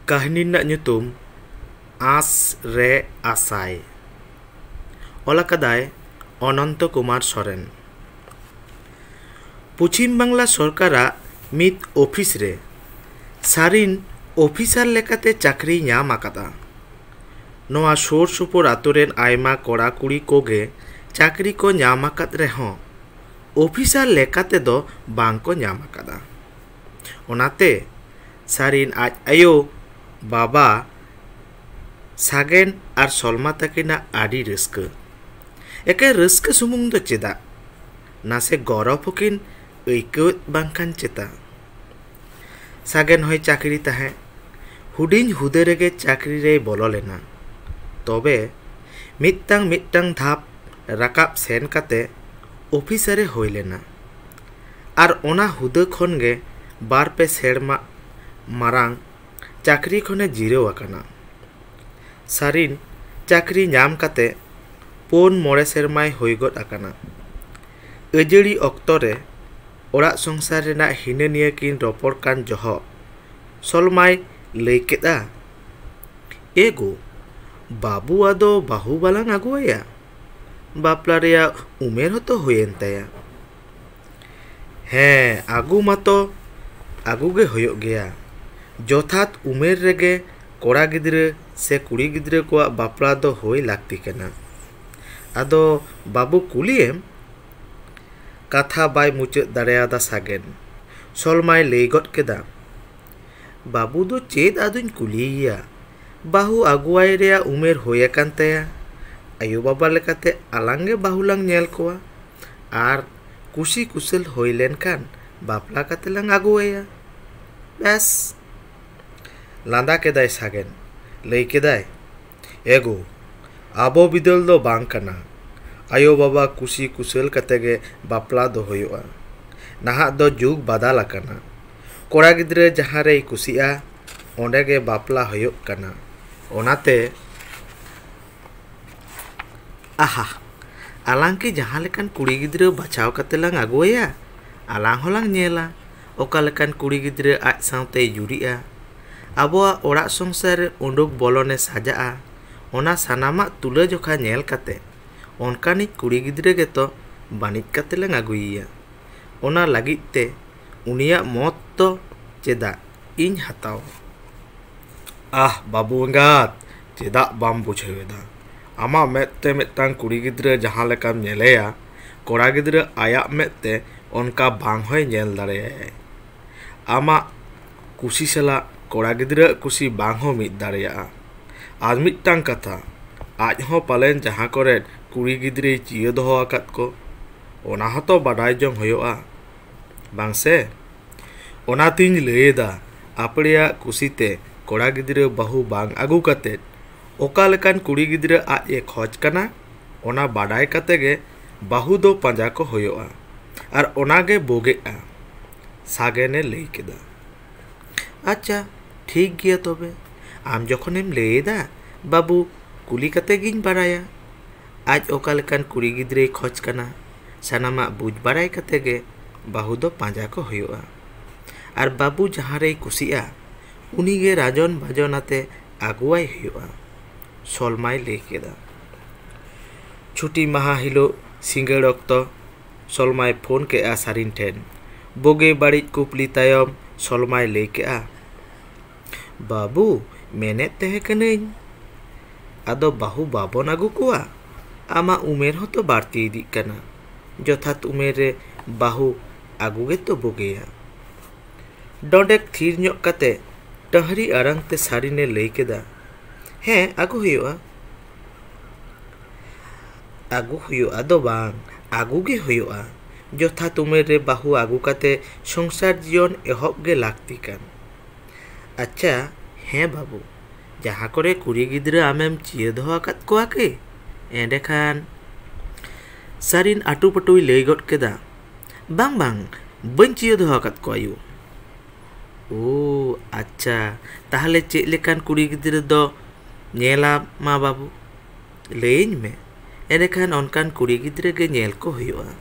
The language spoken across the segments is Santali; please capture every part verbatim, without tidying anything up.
ᱠᱟᱹᱦᱱᱤ ᱨᱮᱱᱟᱜ ᱧᱩᱛᱩᱢ ᱟᱸᱥ ᱨᱮ ᱟᱥᱟᱭ᱾ ᱚᱞ ᱟᱠᱟᱫᱟᱭ ᱚᱱᱚᱱᱛᱚ ᱠᱩᱢᱟᱨ ᱥᱚᱨᱮᱱ᱾ ᱯᱚᱪᱷᱤᱢ ᱵᱟᱝᱞᱟ ᱥᱚᱨᱠᱟᱨᱟᱜ ᱢᱤᱫ ᱚᱯᱷᱤᱥ ᱨᱮ ᱥᱟᱨᱤᱱ ᱚᱯᱷᱤᱥᱟᱨ ᱞᱮᱠᱟᱛᱮ ᱪᱟᱹᱠᱨᱤᱭ ᱧᱟᱢ ᱟᱠᱟᱫᱟ᱾ ᱱᱚᱣᱟ ᱥᱩᱨ ᱥᱩᱯᱩᱨ ᱟᱛᱳ ᱨᱮᱱ ᱟᱭᱢᱟ ᱠᱚᱲᱟ ᱠᱩᱲᱤ ᱠᱚᱜᱮ ᱪᱟᱹᱠᱨᱤ ᱠᱚ ᱧᱟᱢ ᱟᱠᱟᱫ ᱨᱮᱦᱚᱸ, ᱚᱯᱷᱤᱥᱟᱨ ᱞᱮᱠᱟ ᱛᱮᱫᱚ ᱵᱟᱝ ᱠᱚ ᱧᱟᱢ ᱟᱠᱟᱫᱟ᱾ ᱚᱱᱟᱛᱮ ᱥᱟᱨᱤᱱ ᱟᱡ ᱟᱭᱳ, ᱵᱟᱵᱟ, ᱥᱟᱜᱮᱱ ᱟᱨ ᱥᱚᱞᱢᱟ ᱛᱟᱹᱠᱤᱱᱟᱜ ᱟᱹᱰᱤ ᱨᱟᱹᱥᱠᱟᱹ᱾ ᱮᱠᱮᱱ ᱨᱟᱹᱥᱠᱟᱹ ᱥᱩᱢᱩᱝ ᱫᱚ ᱪᱮᱫᱟᱜ, ᱱᱟᱥᱮ ᱜᱚᱨᱚᱵᱽ ᱦᱚᱸᱠᱤᱱ ᱟᱹᱭᱠᱟᱹᱣᱮᱫ ᱵᱟᱝᱠᱷᱟᱱ ᱪᱮᱛᱟ᱾ ᱥᱟᱜᱮᱱ ᱦᱚᱸᱭ ᱪᱟᱹᱠᱨᱤ ᱛᱟᱦᱮᱸᱫ᱾ ᱦᱩᱰᱤᱧ ᱦᱩᱫᱟᱹ ᱨᱮᱜᱮ ᱪᱟᱹᱠᱨᱤ ᱨᱮᱭ ᱵᱚᱞᱚ ᱞᱮᱱᱟ᱾ ᱛᱚᱵᱮ ᱢᱤᱫᱴᱟᱝ ᱢᱤᱫᱴᱟᱝ ᱫᱷᱟᱯ ᱨᱟᱠᱟᱵ ᱥᱮᱱ ᱠᱟᱛᱮ ᱚᱯᱷᱤᱥᱟᱨᱮ ᱦᱩᱭ ᱞᱮᱱᱟ᱾ ᱟᱨ ᱚᱱᱟ ᱦᱩᱫᱟᱹ ᱠᱷᱚᱱ ᱜᱮ ᱵᱟᱨ ᱯᱮ ᱥᱮᱨᱢᱟ ᱢᱟᱨᱟᱝ ᱪᱟᱹᱠᱨᱤ ᱠᱷᱚᱱᱮ ᱡᱤᱨᱟᱹᱣ ᱟᱠᱟᱱᱟ᱾ ᱥᱟᱨᱤᱱ ᱪᱟᱹᱠᱨᱤ ᱧᱟᱢ ᱠᱟᱛᱮ ᱯᱩᱱ ᱢᱚᱬᱮ ᱥᱮᱨᱢᱟᱭ ᱦᱩᱭ ᱜᱚᱫ ᱟᱠᱟᱱᱟ᱾ ᱟᱹᱡᱟᱹᱲᱤ ᱚᱠᱛᱚ ᱨᱮ ᱚᱲᱟᱜ ᱥᱚᱝᱥᱟᱨ ᱨᱮᱱᱟᱜ ᱦᱤᱱᱟᱹ ᱱᱤᱭᱟᱹ ᱠᱤᱱ ᱨᱚᱯᱚᱲ ᱠᱟᱱ ᱡᱚᱦᱚᱜ ᱥᱚᱞᱢᱟᱭ ᱞᱟᱹᱭ ᱠᱮᱫᱼᱟ, "ᱮ ᱜᱳ, ᱵᱟᱹᱵᱩ ᱟᱫᱚ ᱵᱟᱹᱦᱩ ᱵᱟᱞᱟᱝ ᱟᱹᱜᱩᱣᱟᱭᱟ? ᱵᱟᱯᱞᱟ ᱨᱮᱭᱟᱜ ᱩᱢᱮᱨ ᱦᱚᱸᱛᱚ ᱦᱩᱭᱮᱱ ᱛᱟᱭᱟ᱾" "ᱦᱮᱸ, ᱟᱹᱜᱩ ᱢᱟᱛᱚ ᱟᱹᱜᱩ ᱜᱮ ᱦᱩᱭᱩᱜ ᱜᱮᱭᱟ᱾ ᱡᱚᱛᱷᱟᱛ ᱩᱢᱮᱨ ᱨᱮᱜᱮ ᱠᱚᱲᱟ ᱜᱤᱫᱽᱨᱟᱹ ᱥᱮ ᱠᱩᱲᱤ ᱜᱤᱫᱽᱨᱟᱹ ᱠᱚᱣᱟᱜ ᱵᱟᱯᱞᱟ ᱫᱚ ᱦᱩᱭ ᱞᱟᱹᱠᱛᱤ ᱠᱟᱱᱟ᱾ ᱟᱫᱚ ᱵᱟᱹᱵᱩ ᱠᱩᱞᱤᱭᱮᱢ?" ᱠᱟᱛᱷᱟ ᱵᱟᱭ ᱢᱩᱪᱟᱹᱫ ᱫᱟᱲᱮᱭᱟᱫᱟ ᱥᱟᱜᱮᱱ᱾ ᱥᱚᱞᱢᱟᱭ ᱞᱟᱹᱭ ᱜᱚᱫ ᱠᱮᱫᱟ, "ᱵᱟᱹᱵᱩ ᱫᱚ ᱪᱮᱫ ᱟᱫᱚᱧ ᱠᱩᱞᱤᱭᱮᱭᱟ? ᱵᱟᱹᱦᱩ ᱟᱹᱜᱩᱣᱟᱭ ᱨᱮᱭᱟᱜ ᱩᱢᱮᱨ ᱦᱩᱭ ᱟᱠᱟᱱ ᱛᱟᱭᱟ᱾ ᱟᱭᱳ ᱵᱟᱵᱟ ᱞᱮᱠᱟᱛᱮ ᱟᱞᱟᱝ ᱜᱮ ᱵᱟᱹᱦᱩ ᱞᱟᱝ ᱧᱮᱞ ᱠᱚᱣᱟ᱾ ᱟᱨ ᱠᱩᱥᱤ ᱠᱩᱥᱟᱹᱞ ᱦᱩᱭ ᱞᱮᱱᱠᱷᱟᱱ ᱵᱟᱯᱞᱟ ᱠᱟᱛᱮ ᱞᱟᱝ ᱟᱹᱜᱩᱣᱟᱭᱟ᱾ ᱵᱮᱥ᱾" ᱞᱟᱸᱫᱟ ᱠᱮᱫᱟᱭ ᱥᱟᱜᱮᱱ᱾ ᱞᱟᱹᱭ ᱠᱮᱫᱟᱭ, "ᱮ ᱜᱳ, ᱟᱵᱚ ᱵᱤᱫᱟᱹᱞ ᱫᱚ ᱵᱟᱝ ᱠᱟᱱᱟ᱾ ᱟᱭᱳ ᱵᱟᱵᱟ ᱠᱩᱥᱤ ᱠᱩᱥᱟᱹᱞ ᱠᱟᱛᱮ ᱜᱮ ᱵᱟᱯᱞᱟ ᱫᱚ ᱦᱩᱭᱩᱜᱼᱟ᱾ ᱱᱟᱦᱟᱜ ᱫᱚ ᱡᱩᱜᱽ ᱵᱟᱫᱟᱞ ᱟᱠᱟᱱᱟ᱾ ᱠᱚᱲᱟ ᱜᱤᱫᱽᱨᱟᱹ ᱡᱟᱦᱟᱸ ᱨᱮᱭ ᱠᱩᱥᱤᱜᱼᱟ, ᱚᱸᱰᱮ ᱜᱮ ᱵᱟᱯᱞᱟ ᱦᱩᱭᱩᱜ ᱠᱟᱱᱟ᱾ ᱚᱱᱟᱛᱮ ᱟᱦᱟ, ᱟᱞᱟᱝ ᱠᱤ ᱡᱟᱦᱟᱸ ᱞᱮᱠᱟᱱ ᱠᱩᱲᱤ ᱜᱤᱫᱽᱨᱟᱹ ᱵᱟᱪᱷᱟᱣ ᱠᱟᱛᱮ ᱞᱟᱝ ᱟᱹᱜᱩᱣᱟᱭᱟ? ᱟᱞᱟᱝ ᱦᱚᱸᱞᱟᱝ ᱧᱮᱞᱟ ᱚᱠᱟ ᱞᱮᱠᱟᱱ ᱠᱩᱲᱤ ᱜᱤᱫᱽᱨᱟᱹ ᱟᱡ ᱥᱟᱶᱛᱮᱭ ᱡᱩᱨᱤᱜᱼᱟ᱾ ᱟᱵᱚᱣᱟᱜ ᱚᱲᱟᱜ ᱥᱚᱝᱥᱟᱨ ᱨᱮ ᱩᱰᱩᱠ ᱵᱚᱞᱚᱱᱮ ᱥᱟᱡᱟᱜᱼᱟ, ᱚᱱᱟ ᱥᱟᱱᱟᱢᱟᱜ ᱛᱩᱞᱟᱹᱡᱚᱠᱷᱟ ᱧᱮᱞ ᱠᱟᱛᱮ ᱚᱱᱠᱟᱱᱤᱡ ᱠᱩᱲᱤ ᱜᱤᱫᱽᱨᱟᱹ ᱜᱮᱛᱚ ᱵᱟᱹᱱᱤᱡ ᱠᱟᱛᱮ ᱞᱟᱝ ᱟᱹᱜᱩᱭᱮᱭᱟ᱾ ᱚᱱᱟ ᱞᱟᱹᱜᱤᱫ ᱛᱮ ᱩᱱᱤᱭᱟᱜ ᱢᱚᱛ ᱫᱚ ᱪᱮᱫᱟᱜ ᱤᱧ ᱦᱟᱛᱟᱣᱟ? ᱟᱦ, ᱵᱟᱹᱵᱩ ᱮᱸᱜᱟᱛ, ᱪᱮᱫᱟᱜ ᱵᱟᱢ ᱵᱩᱡᱷᱟᱹᱣ ᱮᱫᱟ? ᱟᱢᱟᱜ ᱢᱮᱫ ᱛᱮ ᱢᱤᱫᱴᱟᱝ ᱠᱩᱲᱤ ᱜᱤᱫᱽᱨᱟᱹ ᱡᱟᱦᱟᱸ ᱞᱮᱠᱟᱢ ᱧᱮᱞᱮᱭᱟ, ᱠᱚᱲᱟ ᱜᱤᱫᱽᱨᱟᱹ ᱟᱭᱟᱜ ᱢᱮᱫ ᱛᱮ ᱚᱱᱠᱟ ᱵᱟᱝ ᱦᱚᱸᱭ ᱧᱮᱞ ᱫᱟᱲᱮᱭᱟᱭ᱾ ᱟᱢᱟᱜ ᱠᱩᱥᱤ ᱥᱟᱞᱟᱜ ᱠᱚᱲᱟ ᱜᱤᱫᱽᱨᱟᱹᱣᱟᱜ ᱠᱩᱥᱤ ᱵᱟᱝ ᱦᱚᱸ ᱢᱤᱫ ᱫᱟᱲᱮᱭᱟᱜᱼᱟ᱾ ᱟᱨ ᱢᱤᱫᱴᱟᱝ ᱠᱟᱛᱷᱟ, ᱟᱡ ᱦᱚᱸ ᱯᱟᱞᱮᱱ ᱡᱟᱦᱟᱸ ᱠᱚᱨᱮᱫ ᱠᱩᱲᱤ ᱜᱤᱫᱽᱨᱟᱹᱭ ᱪᱤᱭᱟᱹ ᱫᱚᱦᱚ ᱟᱠᱟᱫ ᱠᱚ, ᱚᱱᱟ ᱦᱚᱸᱛᱚ ᱵᱟᱰᱟᱭ ᱡᱚᱝ ᱦᱩᱭᱩᱜᱼᱟ, ᱵᱟᱝ ᱥᱮ? ᱚᱱᱟᱛᱤᱧ ᱞᱟᱹᱭᱮᱫᱟ, ᱟᱯᱲᱮᱭᱟᱜ ᱠᱩᱥᱤᱛᱮ ᱠᱚᱲᱟ ᱜᱤᱫᱽᱨᱟᱹ ᱵᱟᱹᱦᱩ ᱵᱟᱝ ᱟᱹᱜᱩ ᱠᱟᱛᱮᱫ ᱚᱠᱟ ᱞᱮᱠᱟᱱ ᱠᱩᱲᱤ ᱜᱤᱫᱽᱨᱟᱹ ᱟᱡ ᱮ ᱠᱷᱚᱡᱽ ᱠᱟᱱᱟ, ᱚᱱᱟ ᱵᱟᱰᱟᱭ ᱠᱟᱛᱮ ᱜᱮ ᱵᱟᱹᱦᱩ ᱫᱚ ᱯᱟᱸᱡᱟ ᱠᱚ ᱦᱩᱭᱩᱜᱼᱟ᱾ ᱟᱨ ᱚᱱᱟ ᱜᱮ ᱵᱩᱜᱤᱜᱼᱟ, ᱥᱟᱜᱮᱱᱮ ᱞᱟᱹᱭ ᱠᱮᱫᱟ᱾ ᱟᱪᱪᱷᱟ, ᱴᱷᱤᱠ ᱜᱮᱭᱟ ᱛᱚᱵᱮ, ᱟᱢ ᱡᱚᱠᱷᱚᱱᱮᱢ ᱞᱟᱹᱭ ᱮᱫᱟ, ᱵᱟᱹᱵᱩ, ᱠᱩᱞᱤ ᱠᱟᱛᱮ ᱜᱤᱧ ᱵᱟᱲᱟᱭᱟ᱾ ᱟᱡ ᱚᱠᱟ ᱞᱮᱠᱟᱱ ᱠᱩᱲᱤ ᱜᱤᱫᱽᱨᱟᱹᱭ ᱠᱷᱚᱡᱽ ᱠᱟᱱᱟ, ᱥᱟᱱᱟᱢᱟᱜ ᱵᱩᱡᱽ ᱵᱟᱲᱟᱭ ᱠᱟᱛᱮ ᱜᱮ ᱵᱟᱹᱦᱩ ᱫᱚ ᱯᱟᱸᱡᱟ ᱠᱚ ᱦᱩᱭᱩᱜᱼᱟ᱾ ᱟᱨ ᱵᱟᱹᱵᱩ ᱡᱟᱦᱟᱸ ᱨᱮᱭ ᱠᱩᱥᱤᱜᱼᱟ, ᱩᱱᱤ ᱜᱮ ᱨᱟᱡᱚᱱ ᱵᱟᱡᱚᱱ ᱟᱛᱮ ᱟᱹᱜᱩᱣᱟᱭ ᱦᱩᱭᱩᱜᱼᱟ, ᱥᱚᱞᱢᱟᱭ ᱞᱟᱹᱭ ᱠᱮᱫᱟ᱾ ᱪᱷᱩᱴᱤ ᱢᱟᱦᱟ ᱦᱤᱞᱳᱜ ᱥᱤᱸᱜᱟᱹᱲ ᱚᱠᱛᱚ ᱥᱚᱞᱢᱟᱭ ᱯᱷᱳᱱ ᱠᱮᱫᱼᱟ ᱥᱟᱨᱤᱱ ᱴᱷᱮᱱ᱾ ᱵᱩᱜᱤ ᱵᱟᱹᱲᱤᱡ ᱠᱩᱯᱞᱤ ᱛᱟᱭᱚᱢ ᱥᱚᱞᱢᱟᱭ ᱞᱟᱹᱭ ᱠᱮᱫᱼᱟ, ᱵᱟᱹᱵᱩ, ᱢᱮᱱᱮᱫ ᱛᱟᱦᱮᱸ ᱠᱟᱹᱱᱟᱹᱧ, ᱟᱫᱚ ᱵᱟᱹᱦᱩ ᱵᱟᱵᱚᱱ ᱟᱹᱜᱩ ᱠᱚᱣᱟ? ᱟᱢᱟᱜ ᱩᱢᱮᱨ ᱦᱚᱸᱛᱚ ᱵᱟᱹᱲᱛᱤ ᱤᱫᱤᱜ ᱠᱟᱱᱟ᱾ ᱡᱚᱛᱷᱟᱛ ᱩᱢᱮᱨ ᱨᱮ ᱵᱟᱹᱦᱩ ᱟᱹᱜᱩ ᱜᱮᱛᱚ ᱵᱩᱜᱤᱭᱟ᱾ ᱰᱚᱸᱰᱮᱠ ᱛᱷᱤᱨ ᱧᱚᱜ ᱠᱟᱛᱮ ᱴᱟᱹᱦᱨᱤ ᱟᱲᱟᱝ ᱛᱮ ᱥᱟᱨᱤᱱᱮ ᱞᱟᱹᱭ ᱠᱮᱫᱟ, ᱦᱮᱸ, ᱟᱹᱜᱩ ᱦᱩᱭᱩᱜᱼᱟ᱾ ᱟᱹᱜᱩ ᱦᱩᱭᱩᱜᱼᱟ ᱫᱚ ᱵᱟᱝ, ᱟᱹᱜᱩ ᱜᱮ ᱦᱩᱭᱩᱜᱼᱟ᱾ ᱡᱚᱛᱷᱟᱛ ᱩᱢᱮᱨ ᱨᱮ ᱵᱟᱹᱦᱩ ᱟᱹᱜᱩ ᱠᱟᱛᱮ ᱥᱚᱝᱥᱟᱨ ᱡᱤᱭᱚᱱ ᱮᱦᱚᱵ ᱜᱮ ᱞᱟᱹᱠᱛᱤ ᱠᱟᱱ᱾ ᱟᱪᱪᱷᱟ, ᱦᱮᱸ ᱵᱟᱹᱵᱩ, ᱡᱟᱦᱟᱸ ᱠᱚᱨᱮ ᱠᱩᱲᱤ ᱜᱤᱫᱽᱨᱟᱹ ᱟᱢᱮᱢ ᱪᱤᱭᱟᱹ ᱫᱚᱦᱚ ᱟᱠᱟᱫ ᱠᱚᱣᱟ ᱠᱤ? ᱮᱸᱰᱮᱠᱷᱟᱱ ᱥᱟᱨᱤᱱ ᱟᱹᱴᱩ ᱯᱟᱹᱴᱩᱭ ᱞᱟᱹᱭ ᱜᱚᱫ ᱠᱮᱫᱟ, ᱵᱟᱝ, ᱵᱟᱝ, ᱵᱟᱹᱧ ᱪᱤᱭᱟᱹ ᱫᱚᱦᱚ ᱟᱠᱟᱫ ᱠᱚᱣᱟ ᱭᱩ᱾ ᱳ ᱟᱪᱪᱷᱟ, ᱛᱟᱦᱞᱮ ᱪᱮᱫ ᱞᱮᱠᱟᱱ ᱠᱩᱲᱤ ᱜᱤᱫᱽᱨᱟᱹ ᱫᱚ ᱧᱮᱞᱟᱢᱟ ᱵᱟᱹᱵᱩ? ᱞᱟᱹᱭᱟᱹᱧ ᱢᱮ, ᱮᱸᱰᱮᱠᱷᱟᱱ ᱚᱱᱠᱟᱱ ᱠᱩᱲᱤ ᱜᱤᱫᱽᱨᱟᱹ ᱜᱮ ᱧᱮᱞ ᱠᱚ ᱦᱩᱭᱩᱜᱼᱟ᱾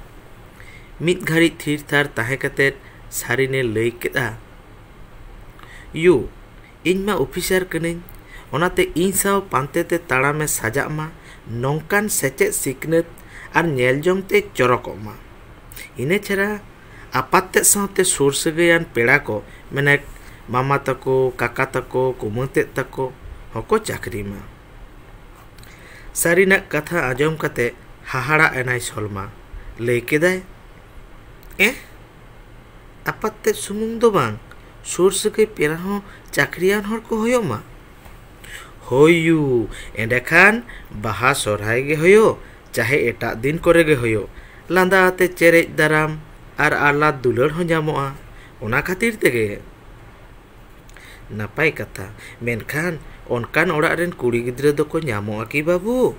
ᱢᱤᱫ ᱜᱷᱟᱹᱲᱤᱡ ᱛᱷᱤᱨ ᱛᱷᱟᱨ ᱛᱟᱦᱮᱸ ᱠᱟᱛᱮ ᱥᱟᱨᱤᱱᱮ ᱞᱟᱹᱭ ᱠᱮᱫᱼᱟ, ᱭᱩ, ᱤᱧ ᱢᱟ ᱚᱯᱷᱤᱥᱟᱨ ᱠᱟᱹᱱᱟᱹᱧ, ᱚᱱᱟᱛᱮ ᱤᱧ ᱥᱟᱶ ᱯᱟᱱᱛᱮ ᱛᱮ ᱛᱟᱲᱟᱢᱮ ᱥᱟᱡᱟᱜ ᱢᱟ, ᱱᱚᱝᱠᱟᱱ ᱥᱮᱪᱮᱫ ᱥᱤᱠᱷᱱᱟᱹᱛ ᱟᱨ ᱧᱮᱞ ᱡᱚᱝ ᱛᱮ ᱪᱚᱨᱚᱠᱚᱜ ᱢᱟ᱾ ᱤᱱᱟᱹ ᱪᱷᱟᱲᱟ ᱟᱯᱟᱛ ᱛᱮᱫ ᱥᱟᱶᱛᱮ ᱥᱩᱨ ᱥᱟᱹᱜᱟᱹᱭᱟᱱ ᱯᱮᱲᱟ ᱠᱚ, ᱢᱮᱱᱮᱠ ᱢᱟᱢᱟ ᱛᱟᱠᱚ, ᱠᱟᱠᱟ ᱛᱟᱠᱚ, ᱠᱩᱢᱟᱹ ᱛᱮᱫ ᱛᱟᱠᱚ ᱦᱚᱸᱠᱚ ᱪᱟᱹᱠᱨᱤ ᱢᱟ᱾ ᱥᱟᱹᱨᱤᱱᱟᱜ ᱠᱟᱛᱷᱟ ᱟᱸᱡᱚᱢ ᱠᱟᱛᱮ ᱦᱟᱦᱟᱲᱟᱜ ᱮᱱᱟᱭ ᱥᱚᱞᱢᱟ᱾ ᱞᱟᱹᱭ ᱠᱮᱫᱟᱭ, ᱮᱸ? ᱟᱯᱟᱛ ᱛᱮᱫ ᱥᱩᱢᱩᱝ ᱫᱚ ᱵᱟᱝ, ᱥᱩᱨ ᱥᱟᱹᱜᱟᱹᱭ ᱯᱮᱲᱟ ᱦᱚᱸ ᱪᱟᱹᱠᱨᱤᱭᱟᱱ ᱦᱚᱲ ᱠᱚ ᱦᱩᱭᱩᱜ ᱢᱟ? ᱦᱳᱭ ᱭᱩ, ᱮᱸᱰᱮᱠᱷᱟᱱ ᱵᱟᱦᱟ ᱥᱚᱨᱦᱟᱭ ᱜᱮ ᱦᱩᱭᱩᱜ, ᱪᱟᱦᱮ ᱮᱴᱟᱜ ᱫᱤᱱ ᱠᱚᱨᱮ ᱜᱮ ᱦᱩᱭᱩᱜ, ᱞᱟᱸᱫᱟ ᱟᱛᱮ ᱪᱮᱨᱮᱡ ᱫᱟᱨᱟᱢ ᱟᱨ ᱟᱦᱞᱟᱫ ᱫᱩᱞᱟᱹᱲ ᱦᱚᱸ ᱧᱟᱢᱚᱜᱼᱟ᱾ ᱚᱱᱟ ᱠᱷᱟᱹᱛᱤᱨ ᱛᱮᱜᱮ᱾ ᱱᱟᱯᱟᱭ ᱠᱟᱛᱷᱟ, ᱢᱮᱱᱠᱷᱟᱱ ᱚᱱᱠᱟᱱ ᱚᱲᱟᱜ ᱨᱮᱱ ᱠᱩᱲᱤ ᱜᱤᱫᱽᱨᱟᱹ ᱫᱚᱠᱚ ᱧᱟᱢᱚᱜᱼᱟ ᱠᱤ ᱵᱟᱹᱵᱩ?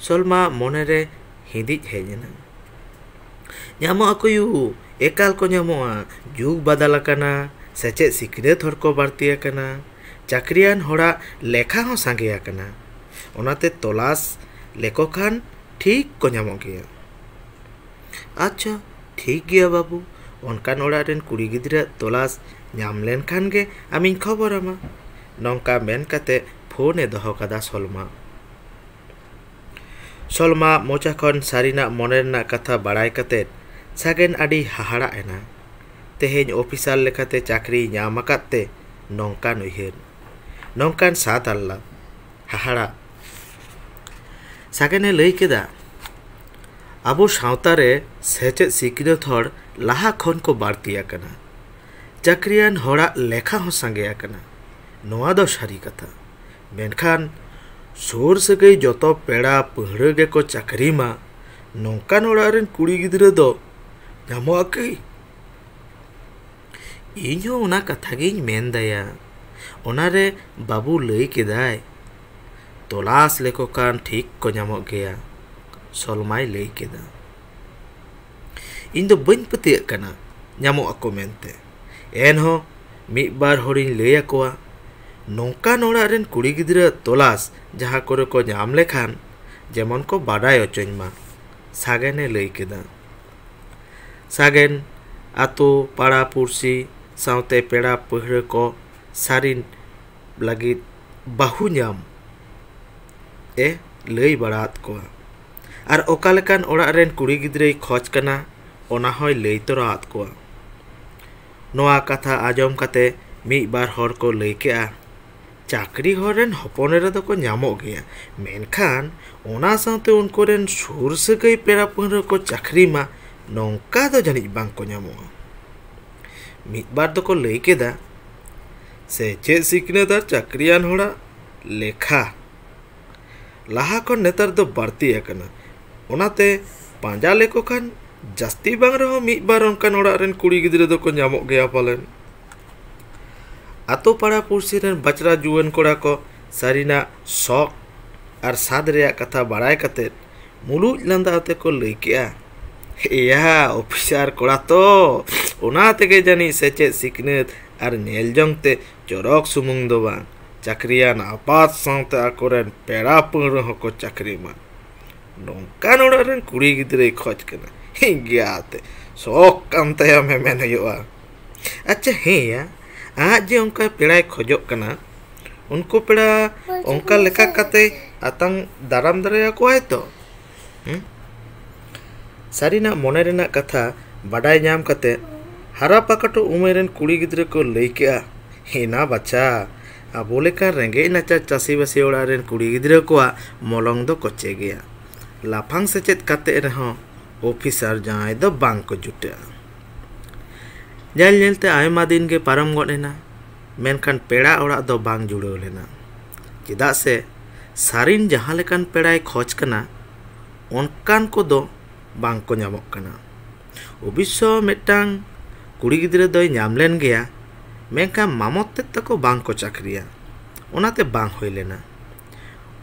ᱥᱚᱞᱢᱟ ᱢᱚᱱᱮᱨᱮ ᱦᱤᱸᱫᱤᱡ ᱦᱮᱡ ᱮᱱᱟ᱾ ᱧᱟᱢᱚᱜ ᱟᱠᱚ ᱭᱩ, ᱮᱠᱟᱞ ᱠᱚ ᱧᱟᱢᱚᱜᱼᱟ᱾ ᱡᱩᱜᱽ ᱵᱟᱫᱟᱞ ᱟᱠᱟᱱᱟ, ᱥᱮᱪᱮᱫ ᱥᱤᱠᱷᱱᱟᱹᱛ ᱦᱚᱲ ᱠᱚ ᱵᱟᱹᱲᱛᱤ ᱟᱠᱟᱱᱟ, ᱪᱟᱹᱠᱨᱤᱭᱟᱱ ᱦᱚᱲᱟᱜ ᱞᱮᱠᱷᱟ ᱦᱚᱸ ᱥᱟᱸᱜᱮ ᱟᱠᱟᱱᱟ᱾ ᱚᱱᱟᱛᱮ ᱛᱚᱞᱟᱥ ᱞᱮᱠᱚ ᱠᱷᱟᱱ ᱴᱷᱤᱠ ᱠᱚ ᱧᱟᱢᱚᱜ ᱜᱮᱭᱟ᱾ ᱟᱪᱪᱷᱟ, ᱴᱷᱤᱠ ᱜᱮᱭᱟ ᱵᱟᱹᱵᱩ, ᱚᱱᱠᱟᱱ ᱚᱲᱟᱜ ᱨᱮᱱ ᱠᱩᱲᱤ ᱜᱤᱫᱽᱨᱟᱹ ᱛᱚᱞᱟᱥ ᱧᱟᱢ ᱞᱮᱱᱠᱷᱟᱱ ᱜᱮ ᱟᱢᱤᱧ ᱠᱷᱚᱵᱚᱨ ᱟᱢᱟ᱾ ᱱᱚᱝᱠᱟ ᱢᱮᱱ ᱠᱟᱛᱮ ᱯᱷᱳᱱ ᱮ ᱫᱚᱦᱚ ᱠᱟᱫᱟ ᱥᱚᱞᱢᱟ᱾ ᱥᱚᱞᱢᱟ ᱢᱚᱪᱟ ᱠᱷᱚᱱ ᱥᱟᱹᱨᱤᱱᱟᱜ ᱢᱚᱱᱮ ᱨᱮᱱᱟᱜ ᱠᱟᱛᱷᱟ ᱵᱟᱲᱟᱭ ᱠᱟᱛᱮ ᱥᱟᱜᱮᱱ ᱟᱹᱰᱤ ᱦᱟᱦᱟᱲᱟᱜ ᱮᱱᱟ᱾ ᱛᱮᱦᱮᱧ ᱚᱯᱷᱤᱥᱟᱨ ᱞᱮᱠᱟᱛᱮ ᱪᱟᱹᱠᱨᱤᱭ ᱧᱟᱢ ᱟᱠᱟᱫ ᱛᱮ ᱱᱚᱝᱠᱟᱱ ᱩᱭᱦᱟᱹᱨ, ᱱᱚᱝᱠᱟᱱ ᱥᱟᱫ ᱟᱦᱞᱟᱫ, ᱦᱟᱦᱟᱲᱟᱜ᱾ ᱥᱟᱜᱮᱱᱮ ᱞᱟᱹᱭ ᱠᱮᱫᱟ, ᱟᱵᱚ ᱥᱟᱶᱛᱟ ᱨᱮ ᱥᱮᱪᱮᱫ ᱥᱤᱠᱷᱱᱟᱹᱛ ᱦᱚᱲ ᱞᱟᱦᱟ ᱠᱷᱚᱱ ᱠᱚ ᱵᱟᱹᱲᱛᱤ ᱟᱠᱟᱱᱟ᱾ ᱪᱟᱹᱠᱨᱤᱭᱟᱱ ᱦᱚᱲᱟᱜ ᱞᱮᱠᱷᱟ ᱦᱚᱸ ᱥᱟᱸᱜᱮ ᱟᱠᱟᱱᱟ᱾ ᱱᱚᱣᱟ ᱫᱚ ᱥᱟᱹᱨᱤ ᱠᱟᱛᱷᱟ᱾ ᱢᱮᱱᱠᱷᱟᱱ ᱥᱩᱨ ᱥᱟᱹᱜᱟᱹᱭ ᱡᱚᱛᱚ ᱯᱮᱲᱟ ᱯᱟᱹᱦᱲᱟᱹ ᱜᱮᱠᱚ ᱪᱟᱹᱠᱨᱤ ᱢᱟ, ᱱᱚᱝᱠᱟᱱ ᱚᱲᱟᱜ ᱨᱮᱱ ᱠᱩᱲᱤ ᱜᱤᱫᱽᱨᱟᱹ ᱫᱚ ᱧᱟᱢᱚᱜᱼᱟ ᱠᱤ? ᱤᱧ ᱦᱚᱸ ᱚᱱᱟ ᱠᱟᱛᱷᱟ ᱜᱤᱧ ᱢᱮᱱ ᱫᱟᱭᱟ᱾ ᱚᱱᱟᱨᱮ ᱵᱟᱹᱵᱩ ᱞᱟᱹᱭ ᱠᱮᱫᱟᱭ, ᱛᱚᱞᱟᱥ ᱞᱮᱠᱚ ᱠᱷᱟᱱ ᱴᱷᱤᱠ ᱠᱚ ᱧᱟᱢᱚᱜ ᱜᱮᱭᱟ, ᱥᱚᱞᱢᱟᱭ ᱞᱟᱹᱭ ᱠᱮᱫᱟ᱾ ᱤᱧ ᱫᱚ ᱵᱟᱹᱧ ᱯᱟᱹᱛᱭᱟᱹᱜ ᱠᱟᱱᱟ ᱧᱟᱢᱚᱜ ᱟᱠᱚ ᱢᱮᱱᱛᱮ᱾ ᱮᱱᱦᱚᱸ ᱢᱤᱫ ᱵᱟᱨ ᱦᱚᱲᱤᱧ ᱞᱟᱹᱭ ᱟᱠᱚᱣᱟ, ᱱᱚᱝᱠᱟᱱ ᱚᱲᱟᱜ ᱨᱮᱱ ᱠᱩᱲᱤ ᱜᱤᱫᱽᱨᱟᱹ ᱛᱚᱞᱟᱥ ᱡᱟᱦᱟᱸ ᱠᱚᱨᱮ ᱠᱚ ᱧᱟᱢ ᱞᱮᱠᱷᱟᱱ ᱡᱮᱢᱚᱱ ᱠᱚ ᱵᱟᱰᱟᱭ ᱚᱪᱚᱧ ᱢᱟ, ᱥᱟᱜᱮᱱᱮ ᱞᱟᱹᱭ ᱠᱮᱫᱟ᱾ ᱥᱟᱜᱮᱱ ᱟᱛᱳ ᱯᱟᱲᱟ ᱯᱩᱲᱥᱤ ᱥᱟᱶᱛᱮ ᱯᱮᱲᱟ ᱯᱟᱹᱦᱲᱟᱹ ᱠᱚ ᱥᱟᱨᱤᱱ ᱞᱟᱹᱜᱤᱫ ᱵᱟᱹᱦᱩ ᱧᱟᱢ ᱮ ᱞᱟᱹᱭ ᱵᱟᱲᱟᱣᱟᱫ ᱠᱚᱣᱟ᱾ ᱟᱨ ᱚᱠᱟ ᱞᱮᱠᱟᱱ ᱚᱲᱟᱜ ᱨᱮᱱ ᱠᱩᱲᱤ ᱜᱤᱫᱽᱨᱟᱹᱭ ᱠᱷᱚᱡᱽ ᱠᱟᱱᱟ, ᱚᱱᱟ ᱦᱚᱸᱭ ᱞᱟᱹᱭ ᱛᱚᱨᱟᱣᱟᱫ ᱠᱚᱣᱟ᱾ ᱱᱚᱣᱟ ᱠᱟᱛᱷᱟ ᱟᱸᱡᱚᱢ ᱠᱟᱛᱮ ᱢᱤᱫ ᱵᱟᱨ ᱦᱚᱲ ᱠᱚ ᱞᱟᱹᱭ ᱠᱮᱜᱼᱟ, "ᱪᱟᱹᱠᱨᱤ ᱦᱚᱲ ᱨᱮᱱ ᱦᱚᱯᱚᱱ ᱮᱨᱟ ᱫᱚᱠᱚ ᱧᱟᱢᱚᱜ ᱜᱮᱭᱟ, ᱢᱮᱱᱠᱷᱟᱱ ᱚᱱᱟ ᱥᱟᱶᱛᱮ ᱩᱱᱠᱩ ᱨᱮᱱ ᱥᱩᱨ ᱥᱟᱹᱜᱟᱹᱭ ᱯᱮᱲᱟ ᱯᱟᱹᱦᱲᱟᱹ ᱠᱚ ᱪᱟᱹᱠᱨᱤ ᱢᱟ, ᱱᱚᱝᱠᱟ ᱫᱚ ᱡᱟᱹᱱᱤᱡ ᱵᱟᱝ ᱠᱚ ᱧᱟᱢᱚᱜᱼᱟ᱾" ᱢᱤᱫ ᱵᱟᱨ ᱫᱚᱠᱚ ᱞᱟᱹᱭ ᱠᱮᱫᱟ, "ᱥᱮᱪᱮᱫ, ᱥᱤᱠᱷᱱᱟᱹᱛ ᱟᱨ ᱪᱟᱹᱠᱨᱤᱭᱟᱱ ᱦᱚᱲᱟᱜ ᱞᱮᱠᱷᱟ ᱞᱟᱦᱟ ᱠᱷᱚᱱ ᱱᱮᱛᱟᱨ ᱫᱚ ᱵᱟᱹᱲᱛᱤ ᱟᱠᱟᱱᱟ, ᱚᱱᱟᱛᱮ ᱯᱟᱸᱡᱟ ᱞᱮᱠᱚ ᱠᱷᱟᱱ ᱡᱟᱹᱥᱛᱤ ᱵᱟᱝ ᱨᱮᱦᱚᱸ ᱢᱤᱫ ᱵᱟᱨ ᱚᱱᱠᱟᱱ ᱚᱲᱟᱜ ᱨᱮᱱ ᱠᱩᱲᱤ ᱜᱤᱫᱽᱨᱟᱹ ᱫᱚᱠᱚ ᱧᱟᱢᱚᱜ ᱜᱮᱭᱟ ᱯᱟᱞᱮᱱ᱾" ᱟᱛᱳ ᱯᱟᱲᱟ ᱯᱩᱲᱥᱤ ᱨᱮᱱ ᱵᱟᱪᱷᱲᱟ ᱡᱩᱣᱟᱹᱱ ᱠᱚᱲᱟ ᱠᱚ ᱥᱟᱹᱨᱤᱱᱟᱜ ᱥᱚᱠ ᱟᱨ ᱥᱟᱫ ᱨᱮᱭᱟᱜ ᱠᱟᱛᱷᱟ ᱵᱟᱲᱟᱭ ᱠᱟᱛᱮ ᱢᱩᱞᱩᱡ ᱞᱟᱸᱫᱟ ᱟᱛᱮ ᱠᱚ ᱞᱟᱹᱭ ᱠᱮᱜᱼᱟ, "ᱮᱭᱟ, ᱚᱯᱷᱤᱥᱟᱨ ᱠᱚᱲᱟ ᱛᱚ, ᱚᱱᱟ ᱛᱮᱜᱮ ᱡᱟᱹᱱᱤᱡ ᱥᱮᱪᱮᱫ, ᱥᱤᱠᱷᱱᱟᱹᱛ ᱟᱨ ᱧᱮᱞ ᱡᱚᱝ ᱛᱮ ᱪᱚᱨᱚᱠ ᱥᱩᱢᱩᱝ ᱫᱚ ᱵᱟᱝ, ᱪᱟᱹᱠᱨᱤᱭᱟᱱ ᱟᱯᱟᱛ ᱥᱟᱶᱛᱮ ᱟᱠᱚᱨᱮᱱ ᱯᱮᱲᱟ ᱯᱟᱹᱦᱲᱟᱹ ᱦᱚᱸᱠᱚ ᱪᱟᱹᱠᱨᱤ ᱢᱟ᱾ ᱱᱚᱝᱠᱟᱱ ᱚᱲᱟᱜ ᱨᱮᱱ ᱠᱩᱲᱤ ᱜᱤᱫᱽᱨᱟᱹᱭ ᱠᱷᱚᱡᱽ ᱠᱟᱱᱟ, ᱮᱸᱜᱟ ᱟᱛᱮ ᱥᱚᱠ ᱠᱟᱱ ᱛᱟᱭᱟ ᱢᱮᱢᱮᱱ ᱦᱩᱭᱩᱜᱼᱟ᱾ ᱟᱪᱪᱷᱟ, ᱦᱮᱸᱭᱟ, ᱟᱡ ᱡᱮ ᱚᱱᱠᱟ ᱯᱮᱲᱟᱭ ᱠᱷᱚᱡᱚᱜ ᱠᱟᱱᱟ, ᱩᱱᱠᱩ ᱯᱮᱲᱟ ᱚᱱᱠᱟ ᱞᱮᱠᱟ ᱠᱟᱛᱮ ᱟᱛᱟᱝ ᱫᱟᱨᱟᱢ ᱫᱟᱲᱮᱭᱟᱠᱚᱣᱟᱭ ᱛᱚ?" ᱦᱩᱸ? ᱥᱟᱹᱨᱤᱱᱟᱜ ᱢᱚᱱᱮ ᱨᱮᱱᱟᱜ ᱠᱟᱛᱷᱟ ᱵᱟᱰᱟᱭ ᱧᱟᱢ ᱠᱟᱛᱮ ᱦᱟᱨᱟ ᱯᱟᱠᱟᱴᱚ ᱩᱢᱮᱨ ᱨᱮᱱ ᱠᱩᱲᱤ ᱜᱤᱫᱽᱨᱟᱹ ᱠᱚ ᱞᱟᱹᱭ ᱠᱮᱜᱼᱟ, "ᱦᱮᱱᱟ ᱵᱟᱪᱷᱟ, ᱟᱵᱚ ᱞᱮᱠᱟᱱ ᱨᱮᱸᱜᱮᱡ ᱱᱟᱪᱟᱨ ᱪᱟᱹᱥᱤᱵᱟᱹᱥᱤ ᱚᱲᱟᱜ ᱨᱮᱱ ᱠᱩᱲᱤ ᱜᱤᱫᱽᱨᱟᱹ ᱠᱚᱣᱟᱜ ᱢᱚᱞᱚᱝ ᱫᱚ ᱠᱚᱪᱮ ᱜᱮᱭᱟ᱾ ᱞᱟᱯᱷᱟᱝ ᱥᱮᱪᱮᱫ ᱠᱟᱛᱮ ᱨᱮᱦᱚᱸ ᱚᱯᱷᱤᱥᱟᱨ ᱡᱟᱶᱟᱭ ᱫᱚ ᱵᱟᱝ ᱠᱚ ᱡᱩᱴᱟᱹᱜᱼᱟ᱾" ᱧᱮᱞ ᱧᱮᱞᱛᱮ ᱟᱭᱢᱟ ᱫᱤᱱ ᱜᱮ ᱯᱟᱨᱚᱢ ᱜᱚᱫ ᱮᱱᱟ, ᱢᱮᱱᱠᱷᱟᱱ ᱯᱮᱲᱟ ᱚᱲᱟᱜ ᱫᱚ ᱵᱟᱝ ᱡᱩᱲᱟᱹᱣ ᱞᱮᱱᱟ᱾ ᱪᱮᱫᱟᱜ ᱥᱮ ᱥᱟᱨᱤᱱ ᱡᱟᱦᱟᱸ ᱞᱮᱠᱟᱱ ᱯᱮᱲᱟᱭ ᱠᱷᱚᱡᱽ ᱠᱟᱱᱟ, ᱚᱱᱠᱟᱱ ᱠᱚᱫᱚ ᱵᱟᱝ ᱠᱚ ᱧᱟᱢᱚᱜ ᱠᱟᱱᱟ᱾ ᱚᱵᱚᱥᱥᱚ ᱢᱤᱫᱴᱟᱝ ᱠᱩᱲᱤ ᱜᱤᱫᱽᱨᱟᱹ ᱫᱚᱭ ᱧᱟᱢ ᱞᱮᱱ ᱜᱮᱭᱟ, ᱢᱮᱱᱠᱷᱟᱱ ᱢᱟᱢᱚᱛ ᱛᱮᱫ ᱛᱟᱠᱚ ᱵᱟᱝ ᱠᱚ ᱪᱟᱹᱠᱨᱤᱭᱟ, ᱚᱱᱟᱛᱮ ᱵᱟᱝ ᱦᱩᱭ ᱞᱮᱱᱟ᱾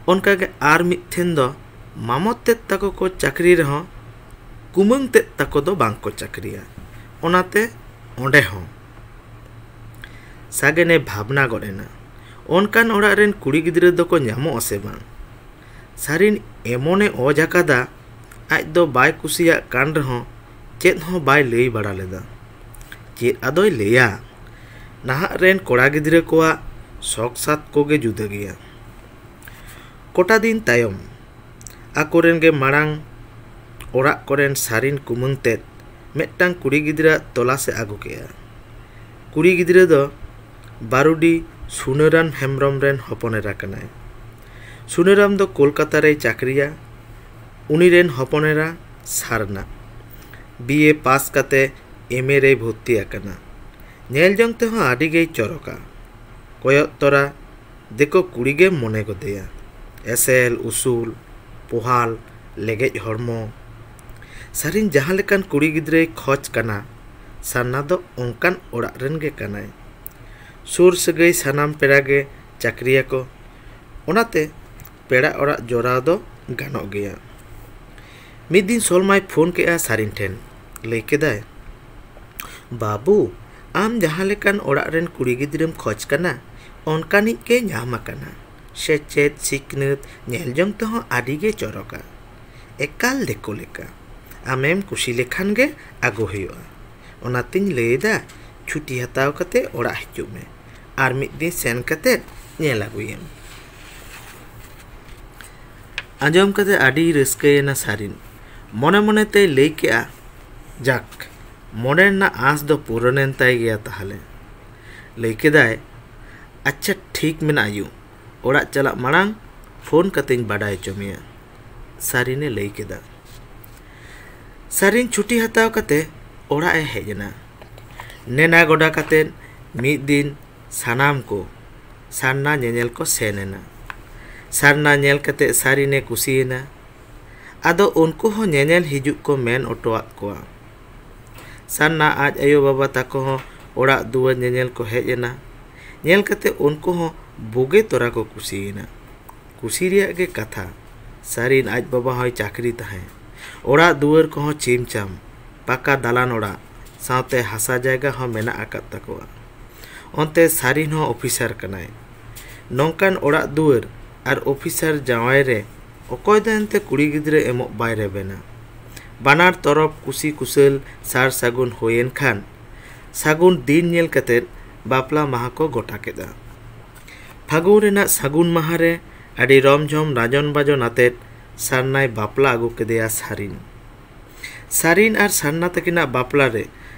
ᱚᱱᱠᱟᱜᱮ ᱟᱨ ᱢᱤᱫ ᱴᱷᱮᱱ ᱫᱚ ᱢᱟᱢᱚᱛ ᱛᱮᱫ ᱛᱟᱠᱚ ᱠᱚ ᱪᱟᱹᱠᱨᱤ ᱨᱮᱦᱚᱸ ᱠᱩᱢᱟᱹᱝ ᱛᱮᱫ ᱛᱟᱠᱚ ᱫᱚ ᱵᱟᱝ ᱠᱚ ᱪᱟᱹᱠᱨᱤᱭᱟ, ᱚᱱᱟᱛᱮ ᱚᱸᱰᱮ ᱦᱚᱸ᱾ ᱥᱟᱜᱮᱱᱮ ᱵᱷᱟᱵᱽᱱᱟ ᱜᱚᱫ ᱮᱱᱟ, ᱚᱱᱠᱟᱱ ᱚᱲᱟᱜ ᱨᱮᱱ ᱠᱩᱲᱤ ᱜᱤᱫᱽᱨᱟᱹ ᱫᱚᱠᱚ ᱧᱟᱢᱚᱜ ᱟᱥᱮ ᱵᱟᱝ? ᱥᱟᱨᱤᱱ ᱮᱢᱚᱱᱮ ᱚᱡᱽ ᱟᱠᱟᱫᱟ, ᱟᱡ ᱫᱚ ᱵᱟᱭ ᱠᱩᱥᱤᱭᱟᱜ ᱠᱟᱱ ᱨᱮᱦᱚᱸ ᱪᱮᱫ ᱦᱚᱸ ᱵᱟᱭ ᱞᱟᱹᱭ ᱵᱟᱲᱟ ᱞᱮᱫᱟ᱾ ᱪᱮᱫ ᱟᱫᱚᱭ ᱞᱟᱹᱭᱟ? ᱱᱟᱦᱟᱜ ᱨᱮᱱ ᱠᱚᱲᱟ ᱜᱤᱫᱽᱨᱟᱹ ᱠᱚᱣᱟᱜ ᱥᱚᱠ ᱥᱟᱫ ᱠᱚᱜᱮ ᱡᱩᱫᱟᱹ ᱜᱮᱭᱟ᱾ ᱠᱚᱴᱟ ᱫᱤᱱ ᱛᱟᱭᱚᱢ ᱟᱠᱚᱨᱮᱱ ᱜᱮ ᱢᱟᱲᱟᱝ ᱚᱲᱟᱜ ᱠᱚᱨᱮᱱ ᱥᱟᱨᱤᱱ ᱠᱩᱢᱟᱹᱝ ᱛᱮᱫ ᱢᱤᱫᱴᱟᱝ ᱠᱩᱲᱤ ᱜᱤᱫᱽᱨᱟᱹ ᱛᱚᱞᱟᱥ ᱮ ᱟᱹᱜᱩ ᱠᱮᱜᱼᱟ᱾ ᱠᱩᱲᱤ ᱜᱤᱫᱽᱨᱟᱹ ᱫᱚ ᱵᱟᱨᱩᱰᱤ ᱥᱩᱱᱟᱹᱨᱟᱢ ᱦᱮᱢᱵᱨᱚᱢ ᱨᱮᱱ ᱦᱚᱯᱚᱱ ᱮᱨᱟ ᱠᱟᱱᱟᱭ᱾ ᱥᱩᱱᱟᱹᱨᱟᱢ ᱫᱚ ᱠᱳᱞᱠᱟᱛᱟ ᱨᱮᱭ ᱪᱟᱹᱠᱨᱤᱭᱟ᱾ ᱩᱱᱤ ᱨᱮᱱ ᱦᱚᱯᱚᱱ ᱮᱨᱟ ᱥᱟᱨᱱᱟ ᱵᱤ ᱮ ᱯᱟᱥ ᱠᱟᱛᱮ ᱮᱢ ᱮ ᱨᱮᱭ ᱵᱷᱚᱨᱛᱤ ᱟᱠᱟᱱᱟ᱾ ᱧᱮᱞ ᱡᱚᱝ ᱛᱮᱦᱚᱸ ᱟᱹᱰᱤ ᱜᱮᱭ ᱪᱚᱨᱚᱠᱟ᱾ ᱠᱚᱭᱚᱜ ᱛᱚᱨᱟ ᱫᱤᱠᱩ ᱠᱩᱲᱤ ᱜᱮᱢ ᱢᱚᱱᱮ ᱜᱚᱫᱮᱭᱟ᱾ ᱮᱥᱮᱞ, ᱩᱥᱩᱞ, ᱯᱳᱦᱟᱞ, ᱞᱮᱜᱮᱡ ᱦᱚᱲᱢᱚ᱾ ᱥᱟᱹᱨᱤᱱ ᱡᱟᱦᱟᱸ ᱞᱮᱠᱟᱱ ᱠᱩᱲᱤ ᱜᱤᱫᱽᱨᱟᱹᱭ ᱠᱷᱚᱡᱽ ᱠᱟᱱᱟ, ᱥᱟᱨᱱᱟ ᱫᱚ ᱚᱱᱠᱟᱱ ᱚᱲᱟᱜ ᱨᱮᱱ ᱜᱮ ᱠᱟᱱᱟᱭ᱾ ᱥᱩᱨ ᱥᱟᱹᱜᱟᱹᱭ ᱥᱟᱱᱟᱢ ᱯᱮᱲᱟ ᱜᱮ ᱪᱟᱹᱠᱨᱤᱭᱟᱠᱚ, ᱚᱱᱟᱛᱮ ᱯᱮᱲᱟ ᱚᱲᱟᱜ ᱡᱚᱲᱟᱣ ᱫᱚ ᱜᱟᱱᱚᱜ ᱜᱮᱭᱟ᱾ ᱢᱤᱫ ᱫᱤᱱ ᱥᱚᱞᱢᱟᱭ ᱯᱷᱳᱱ ᱠᱮᱜᱼᱟ ᱥᱟᱨᱤᱱ ᱴᱷᱮᱱ᱾ ᱞᱟᱹᱭ ᱠᱮᱫᱟᱭ, "ᱵᱟᱹᱵᱩ, ᱟᱢ ᱡᱟᱦᱟᱸ ᱞᱮᱠᱟᱱ ᱚᱲᱟᱜ ᱨᱮᱱ ᱠᱩᱲᱤ ᱜᱤᱫᱽᱨᱟᱹᱢ ᱠᱷᱚᱡᱽ ᱠᱟᱱᱟ, ᱚᱱᱠᱟᱱᱤᱡ ᱜᱮ ᱧᱟᱢ ᱟᱠᱟᱱᱟ᱾ ᱥᱮᱪᱮᱫ, ᱥᱤᱠᱷᱱᱟᱹᱛ, ᱧᱮᱞ ᱡᱚᱝ ᱛᱮᱦᱚᱸ ᱟᱹᱰᱤ ᱜᱮ ᱪᱚᱨᱚᱠᱟ᱾ ᱮᱠᱟᱞ ᱫᱤᱠᱩ ᱞᱮᱠᱟ᱾ ᱟᱢᱮᱢ ᱠᱩᱥᱤ ᱞᱮᱠᱷᱟᱱ ᱜᱮ ᱟᱹᱜᱩ ᱦᱩᱭᱩᱜᱼᱟ᱾ ᱚᱱᱟᱛᱤᱧ ᱞᱟᱹᱭᱮᱫᱟ, ᱪᱷᱩᱴᱤ ᱦᱟᱛᱟᱣ ᱠᱟᱛᱮ ᱚᱲᱟᱜ ᱦᱤᱡᱩᱜ ᱢᱮ᱾ ᱟᱨ ᱢᱤᱫ ᱫᱤᱱ ᱥᱮᱱ ᱠᱟᱛᱮ ᱧᱮᱞ ᱟᱹᱜᱩᱭᱮᱢ᱾" ᱟᱸᱡᱚᱢ ᱠᱟᱛᱮ ᱟᱹᱰᱤ ᱨᱟᱹᱥᱠᱟᱹᱭᱮᱱᱟ ᱥᱟᱨᱤᱱ᱾ ᱢᱚᱱᱮ ᱢᱚᱱᱮ ᱛᱮᱭ ᱞᱟᱹᱭ ᱠᱮᱜᱼᱟ, "ᱡᱟᱠ, ᱢᱚᱱᱮ ᱨᱮᱱᱟᱜ ᱟᱸᱥ ᱫᱚ ᱯᱩᱨᱚᱱᱮᱱ ᱛᱟᱭ ᱜᱮᱭᱟ ᱛᱟᱦᱞᱮ᱾" ᱞᱟᱹᱭ ᱠᱮᱫᱟᱭ, "ᱟᱪᱪᱷᱟ, ᱴᱷᱤᱠ ᱢᱮᱱᱟᱜᱼᱟ ᱭᱩ, ᱚᱲᱟᱜ ᱪᱟᱞᱟᱜ ᱢᱟᱲᱟᱝ ᱯᱷᱳᱱ ᱠᱟᱛᱮᱧ ᱵᱟᱰᱟᱭ ᱦᱚᱪᱚ ᱢᱮᱭᱟ", ᱥᱟᱨᱤᱱᱮ ᱞᱟᱹᱭ ᱠᱮᱫᱟ᱾ ᱥᱟᱨᱤᱱ ᱪᱷᱩᱴᱤ ᱦᱟᱛᱟᱣ ᱠᱟᱛᱮ ᱚᱲᱟᱜ ᱮ ᱦᱮᱡ ᱮᱱᱟ᱾ ᱱᱮᱱᱟ ᱜᱚᱰᱟ ᱠᱟᱛᱮ ᱢᱤᱫ ᱫᱤᱱ ᱥᱟᱱᱟᱢ ᱠᱚ ᱥᱟᱨᱱᱟ ᱧᱮᱧᱮᱞ ᱠᱚ ᱥᱮᱱ ᱮᱱᱟ᱾ ᱥᱟᱨᱱᱟ ᱧᱮᱞ ᱠᱟᱛᱮ ᱥᱟᱨᱤᱱᱮ ᱠᱩᱥᱤᱭᱮᱱᱟ᱾ ᱟᱫᱚ ᱩᱱᱠᱩ ᱦᱚᱸ ᱧᱮᱧᱮᱞ ᱦᱤᱡᱩᱜ ᱠᱚ ᱢᱮᱱ ᱚᱴᱚᱣᱟᱫ ᱠᱚᱣᱟ᱾ ᱥᱟᱨᱱᱟ ᱟᱡ ᱟᱭᱳ ᱵᱟᱵᱟ ᱛᱟᱠᱚ ᱦᱚᱸ ᱚᱲᱟᱜ ᱫᱩᱣᱟᱹᱨ ᱧᱮᱧᱮᱞ ᱠᱚ ᱦᱮᱡ ᱮᱱᱟ᱾ ᱧᱮᱞ ᱠᱟᱛᱮ ᱩᱱᱠᱩ ᱦᱚᱸ ᱵᱩᱜᱮ ᱛᱚᱨᱟ ᱠᱚ ᱠᱩᱥᱤᱭᱮᱱᱟ᱾ ᱠᱩᱥᱤ ᱨᱮᱭᱟᱜ ᱜᱮ ᱠᱟᱛᱷᱟ, ᱥᱟᱨᱤᱱ ᱟᱡ ᱵᱟᱵᱟ ᱦᱚᱸᱭ ᱪᱟᱹᱠᱨᱤ ᱛᱟᱦᱮᱸ᱾ ᱚᱲᱟᱜ ᱫᱩᱣᱟᱹᱨ ᱠᱚᱦᱚᱸ ᱪᱤᱢᱪᱟᱢ, ᱯᱟᱠᱟ ᱫᱟᱞᱟᱱ ᱚᱲᱟᱜ ᱥᱟᱶᱛᱮ ᱦᱟᱥᱟ ᱡᱟᱭᱜᱟ ᱦᱚᱸ ᱢᱮᱱᱟᱜ ᱟᱠᱟᱫ ᱛᱟᱠᱚᱣᱟ᱾ ᱚᱱᱛᱮ ᱥᱟᱨᱤᱱ ᱦᱚᱸ ᱚᱯᱷᱤᱥᱟᱨ ᱠᱟᱱᱟᱭ᱾ ᱱᱚᱝᱠᱟᱱ ᱚᱲᱟᱜ ᱫᱩᱣᱟᱹᱨ ᱟᱨ ᱚᱯᱷᱤᱥᱟᱨ ᱡᱟᱶᱟᱭ ᱨᱮ ᱚᱠᱚᱭ ᱫᱚ ᱮᱱᱛᱮ ᱠᱩᱲᱤ ᱜᱤᱫᱽᱨᱟᱹ ᱮᱢᱚᱜ ᱵᱟᱭ ᱨᱮᱵᱮᱱᱟ᱾ ᱵᱟᱱᱟᱨ ᱛᱚᱨᱚᱯ ᱠᱩᱥᱤ ᱠᱩᱥᱟᱹᱞ ᱥᱟᱨ ᱥᱟᱹᱜᱩᱱ ᱦᱩᱭᱮᱱ ᱠᱷᱟᱱ, ᱥᱟᱹᱜᱩᱱ ᱫᱤᱱ ᱧᱮᱞ ᱠᱟᱛᱮ ᱵᱟᱯᱞᱟ ᱢᱟᱦᱟ ᱠᱚ ᱜᱚᱴᱟ ᱠᱮᱫᱟ᱾ ᱯᱷᱟᱹᱜᱩᱱ ᱨᱮᱱᱟᱜ ᱥᱟᱹᱜᱩᱱ ᱢᱟᱦᱟ ᱨᱮ ᱟᱹᱰᱤ ᱨᱚᱢ ᱡᱷᱚᱢ ᱨᱟᱡᱚᱱ ᱵᱟᱡᱚᱱ ᱟᱛᱮᱫ ᱥᱟᱨᱱᱟᱭ ᱵᱟᱯᱞᱟ ᱟᱹᱜᱩ ᱠᱮᱫᱮᱭᱟ ᱥᱟᱨᱤᱱ᱾ ᱥᱟᱨᱤᱱ ᱟᱨ ᱥᱟᱨᱱᱟ ᱛᱟᱹᱠᱤᱱᱟᱜ ᱵᱟᱯᱞᱟ ᱨᱮ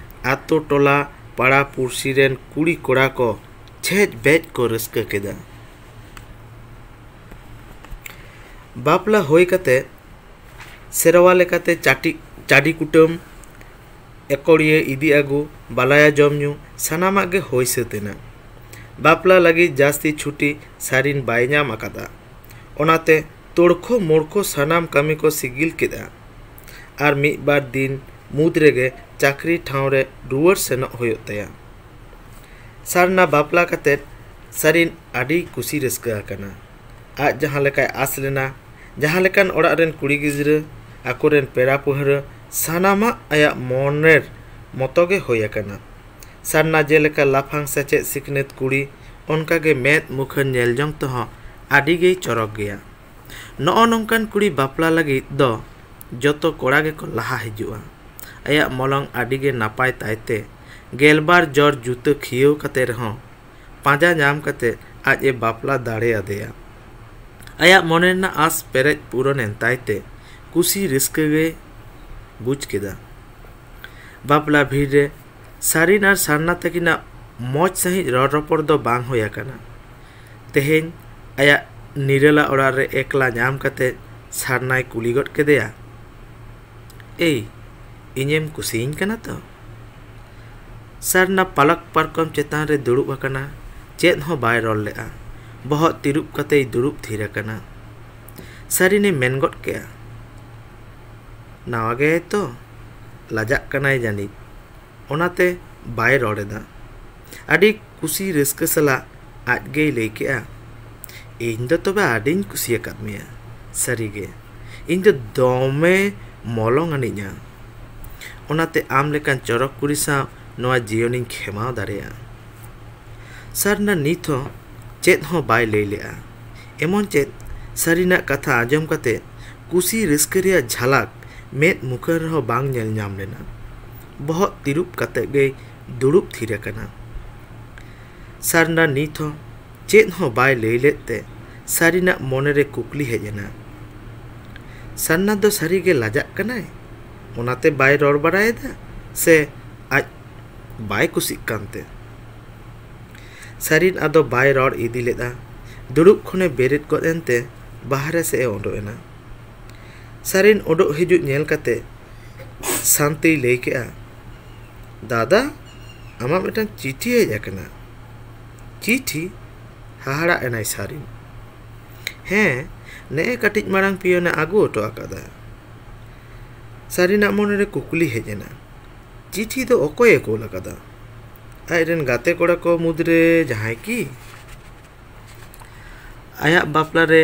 ᱟᱛᱳ ᱴᱚᱞᱟ ᱯᱟᱲᱟ ᱯᱩᱲᱥᱤ ᱨᱮᱱ ᱠᱩᱲᱤ ᱠᱚᱲᱟ ᱠᱚ ᱪᱷᱮᱡ ᱵᱮᱡ ᱠᱚ ᱨᱟᱹᱥᱠᱟᱹ ᱠᱮᱫᱟ᱾ ᱵᱟᱯᱞᱟ ᱦᱩᱭ ᱠᱟᱛᱮ ᱥᱮᱨᱣᱟ ᱞᱮᱠᱟᱛᱮ ᱪᱟᱹᱴᱤ ᱪᱟᱹᱰᱤ ᱠᱩᱴᱟᱹᱢ, ᱮᱠᱚᱲᱤᱭᱟᱹ ᱤᱫᱤ ᱟᱹᱜᱩ, ᱵᱟᱞᱟᱭᱟ ᱡᱚᱢ ᱧᱩ ᱥᱟᱱᱟᱢᱟᱜ ᱜᱮ ᱦᱩᱭ ᱥᱟᱹᱛ ᱮᱱᱟ᱾ ᱵᱟᱯᱞᱟ ᱞᱟᱹᱜᱤᱫ ᱡᱟᱹᱥᱛᱤ ᱪᱷᱩᱴᱤ ᱥᱟᱨᱤᱱ ᱵᱟᱭ ᱧᱟᱢ ᱟᱠᱟᱫᱟ᱾ ᱚᱱᱟᱛᱮ ᱛᱳᱲᱠᱷᱚ ᱢᱳᱲᱠᱷᱚ ᱥᱟᱱᱟᱢ ᱠᱟᱹᱢᱤ ᱠᱚ ᱥᱤᱜᱤᱞ ᱠᱮᱫᱟ᱾ ᱟᱨ ᱢᱤᱫ ᱵᱟᱨ ᱫᱤᱱ ᱢᱩᱫᱽ ᱨᱮᱜᱮ ᱪᱟᱹᱠᱨᱤ ᱴᱷᱟᱶ ᱨᱮ ᱨᱩᱣᱟᱹᱲ ᱥᱮᱱᱚᱜ ᱦᱩᱭᱩᱜ ᱛᱟᱭᱟ᱾ ᱥᱟᱨᱱᱟ ᱵᱟᱯᱞᱟ ᱠᱟᱛᱮ ᱥᱟᱨᱤᱱ ᱟᱹᱰᱤ ᱠᱩᱥᱤ ᱨᱟᱹᱥᱠᱟᱹ ᱟᱠᱟᱱᱟ᱾ ᱟᱡ ᱡᱟᱦᱟᱸ ᱞᱮᱠᱟᱭ ᱟᱸᱥ ᱞᱮᱱᱟ, ᱡᱟᱦᱟᱸ ᱞᱮᱠᱟᱱ ᱚᱲᱟᱜ ᱨᱮᱱ ᱠᱩᱲᱤ ᱜᱤᱫᱽᱨᱟᱹ, ᱟᱠᱚᱨᱮᱱ ᱯᱮᱲᱟ ᱯᱟᱹᱦᱲᱟᱹ, ᱥᱟᱱᱟᱢᱟᱜ ᱟᱭᱟᱜ ᱢᱚᱱᱮᱨ ᱢᱚᱛᱚ ᱜᱮ ᱦᱩᱭ ᱟᱠᱟᱱᱟ᱾ ᱥᱟᱨᱱᱟ ᱡᱮᱞᱮᱠᱟ ᱞᱟᱯᱷᱟᱝ ᱥᱮᱪᱮᱫ ᱥᱤᱠᱷᱱᱟᱹᱛ ᱠᱩᱲᱤ, ᱚᱱᱠᱟᱜᱮ ᱢᱮᱫ ᱢᱩᱠᱷᱟᱹᱱ ᱧᱮᱞ ᱡᱚᱝ ᱛᱮᱦᱚᱸ ᱟᱹᱰᱤ ᱜᱮᱭ ᱪᱚᱨᱚᱠ ᱜᱮᱭᱟ᱾ ᱱᱚᱜᱼᱚ ᱱᱚᱝᱠᱟᱱ ᱠᱩᱲᱤ ᱵᱟᱯᱞᱟ ᱞᱟᱹᱜᱤᱫ ᱫᱚ ᱡᱚᱛᱚ ᱠᱚᱲᱟ ᱜᱮᱠᱚ ᱞᱟᱦᱟ ᱦᱤᱡᱩᱜᱼᱟ᱾ ᱟᱭᱟᱜ ᱢᱚᱞᱚᱝ ᱟᱹᱰᱤ ᱜᱮ ᱱᱟᱯᱟᱭ ᱛᱟᱭᱛᱮ, ᱜᱮᱞᱵᱟᱨ ᱡᱚᱨ ᱡᱩᱛᱟᱹ ᱠᱷᱤᱭᱟᱹᱣ ᱠᱟᱛᱮ ᱨᱮᱦᱚᱸ ᱯᱟᱸᱡᱟ ᱧᱟᱢ ᱠᱟᱛᱮ ᱟᱡ ᱮ ᱵᱟᱯᱞᱟ ᱫᱟᱲᱮ ᱟᱫᱮᱭᱟ᱾ ᱟᱭᱟᱜ ᱢᱚᱱᱮ ᱨᱮᱱᱟᱜ ᱟᱸᱥ ᱯᱮᱨᱮᱡ ᱯᱩᱨᱚᱱ ᱮᱱ ᱛᱟᱭᱛᱮ ᱠᱩᱥᱤ ᱨᱟᱹᱥᱠᱟᱹ ᱜᱮᱭ ᱵᱩᱡᱽ ᱠᱮᱫᱟ᱾ ᱵᱟᱯᱞᱟ ᱵᱷᱤᱲ ᱨᱮ ᱥᱟᱨᱤᱱ ᱟᱨ ᱥᱟᱨᱱᱟ ᱛᱟᱹᱠᱤᱱᱟᱜ ᱢᱚᱡᱽ ᱥᱟᱺᱦᱤᱡ ᱨᱚᱲ ᱨᱚᱯᱚᱲ ᱫᱚ ᱵᱟᱝ ᱦᱩᱭ ᱟᱠᱟᱱᱟ᱾ ᱛᱮᱦᱮᱧ ᱟᱭᱟᱜ ᱱᱤᱨᱟᱹᱞᱟ ᱚᱲᱟᱜ ᱨᱮ ᱮᱠᱞᱟ ᱧᱟᱢ ᱠᱟᱛᱮ ᱥᱟᱨᱱᱟᱭ ᱠᱩᱞᱤ ᱜᱚᱫ ᱠᱮᱫᱮᱭᱟ, "ᱮᱭ, ᱤᱧᱮᱢ ᱠᱩᱥᱤᱭᱟᱹᱧ ᱠᱟᱱᱟ ᱛᱚ?" ᱥᱟᱨᱱᱟ ᱯᱟᱞᱚᱠ ᱯᱟᱨᱠᱚᱢ ᱪᱮᱛᱟᱱ ᱨᱮ ᱫᱩᱲᱩᱵ ᱟᱠᱟᱱᱟ, ᱪᱮᱫ ᱦᱚᱸ ᱵᱟᱭ ᱨᱚᱲ ᱞᱮᱫᱼᱟ᱾ ᱵᱚᱦᱚᱜ ᱛᱤᱨᱩᱵ ᱠᱟᱛᱮᱭ ᱫᱩᱲᱩᱵ ᱛᱷᱤᱨ ᱟᱠᱟᱱᱟ᱾ ᱥᱟᱨᱤᱱᱮ ᱢᱮᱱ ᱜᱚᱫ ᱠᱮᱫᱼᱟ, "ᱱᱟᱣᱟ ᱜᱮᱭᱟᱭ ᱛᱚ, ᱞᱟᱡᱟᱜ ᱠᱟᱱᱟᱭ ᱡᱟᱹᱱᱤᱡ, ᱚᱱᱟᱛᱮ ᱵᱟᱭ ᱨᱚᱲ ᱮᱫᱟ᱾" ᱟᱹᱰᱤ ᱠᱩᱥᱤ ᱨᱟᱹᱥᱠᱟᱹ ᱥᱟᱞᱟᱜ ᱟᱡ ᱜᱮᱭ ᱞᱟᱹᱭ ᱠᱮᱫᱼᱟ, "ᱤᱧ ᱫᱚ ᱛᱚᱵᱮ ᱟᱹᱰᱤᱧ ᱠᱩᱥᱤᱭᱟᱠᱟᱫ ᱢᱮᱭᱟ, ᱥᱟᱹᱨᱤᱜᱮ ᱤᱧ ᱫᱚ ᱫᱚᱢᱮ ᱢᱚᱞᱚᱝ ᱟᱹᱱᱤᱡᱼᱟ, ᱚᱱᱟᱛᱮ ᱟᱢ ᱞᱮᱠᱟᱱ ᱪᱚᱨᱚᱠ ᱠᱩᱲᱤ ᱥᱟᱶ ᱱᱚᱣᱟ ᱡᱤᱭᱚᱱᱤᱧ ᱠᱷᱮᱢᱟᱣ ᱫᱟᱲᱮᱭᱟᱜᱼᱟ᱾" ᱥᱟᱨᱱᱟ ᱱᱤᱛ ᱦᱚᱸ ᱪᱮᱫ ᱦᱚᱸ ᱵᱟᱭ ᱞᱟᱹᱭ ᱞᱮᱫᱼᱟ᱾ ᱮᱢᱚᱱ ᱪᱮᱫ ᱥᱟᱹᱨᱤᱱᱟᱜ ᱠᱟᱛᱷᱟ ᱟᱸᱡᱚᱢ ᱠᱟᱛᱮ ᱠᱩᱥᱤ ᱨᱟᱹᱥᱠᱟᱹ ᱨᱮᱭᱟᱜ ᱡᱷᱟᱞᱟᱠ ᱢᱮᱫ ᱢᱩᱠᱷᱟᱹᱱ ᱨᱮᱦᱚᱸ ᱵᱟᱝ ᱧᱮᱞ ᱧᱟᱢ ᱞᱮᱱᱟ᱾ ᱵᱚᱦᱚᱜ ᱛᱤᱨᱩᱵ ᱠᱟᱛᱮ ᱜᱮᱭ ᱫᱩᱲᱩᱵ ᱛᱷᱤᱨ ᱟᱠᱟᱱᱟ᱾ ᱥᱟᱨᱱᱟ ᱱᱤᱛ ᱦᱚᱸ ᱪᱮᱫ ᱦᱚᱸ ᱵᱟᱭ ᱞᱟᱹᱭ ᱞᱮᱫ ᱛᱮ ᱥᱟᱨᱤᱱᱟᱜ ᱢᱚᱱᱮᱨᱮ ᱠᱩᱠᱞᱤ ᱦᱮᱡ ᱮᱱᱟ, ᱥᱟᱨᱱᱟ ᱫᱚ ᱥᱟᱹᱨᱤᱜᱮ ᱞᱟᱡᱟᱜ ᱠᱟᱱᱟᱭ? ᱚᱱᱟᱛᱮ ᱵᱟᱭ ᱨᱚᱲ ᱵᱟᱲᱟᱭᱮᱫᱟ, ᱥᱮ ᱟᱡ ᱵᱟᱭ ᱠᱩᱥᱤᱜ ᱠᱟᱱᱛᱮ? ᱥᱟᱨᱤᱱ ᱟᱫᱚ ᱵᱟᱭ ᱨᱚᱲ ᱤᱫᱤ ᱞᱮᱫᱟ᱾ ᱫᱩᱲᱩᱵ ᱠᱷᱚᱱᱮ ᱵᱮᱨᱮᱫ ᱜᱚᱫ ᱮᱱᱛᱮ ᱵᱟᱦᱨᱮ ᱥᱮᱫ ᱮ ᱩᱰᱩᱠ ᱮᱱᱟ᱾ ᱥᱟᱨᱤᱱ ᱩᱰᱩᱠ ᱦᱤᱡᱩᱜ ᱧᱮᱞ ᱠᱟᱛᱮ ᱥᱟᱱᱛᱤᱭ ᱞᱟᱹᱭ ᱠᱮᱫᱼᱟ, "ᱫᱟᱫᱟ, ᱟᱢᱟᱜ ᱢᱤᱫᱴᱟᱝ ᱪᱤᱴᱷᱤ ᱦᱮᱡ ᱟᱠᱟᱱᱟ᱾" "ᱪᱤᱴᱷᱤ?" ᱦᱟᱦᱟᱲᱟᱜ ᱮᱱᱟᱭ ᱥᱟᱨᱤᱱ᱾ "ᱦᱮᱸ, ᱱᱮᱜᱼᱮ ᱠᱟᱹᱴᱤᱡ ᱢᱟᱲᱟᱝ ᱯᱤᱭᱚᱱᱮ ᱟᱹᱜᱩ ᱦᱚᱴᱚ ᱟᱠᱟᱫᱟ᱾" ᱥᱟᱨᱤᱱᱟᱜ ᱢᱚᱱᱮᱨᱮ ᱠᱩᱠᱞᱤ ᱦᱮᱡ ᱮᱱᱟ, "ᱪᱤᱴᱷᱤ ᱫᱚ ᱚᱠᱚᱭᱮ ᱠᱳᱞ ᱟᱠᱟᱫᱟ? ᱟᱡᱨᱮᱱ ᱜᱟᱛᱮ ᱠᱚᱲᱟ ᱠᱚ ᱢᱩᱫᱽᱨᱮ ᱡᱟᱦᱟᱸᱭ ᱠᱤ?" ᱟᱭᱟᱜ ᱵᱟᱯᱞᱟ ᱨᱮ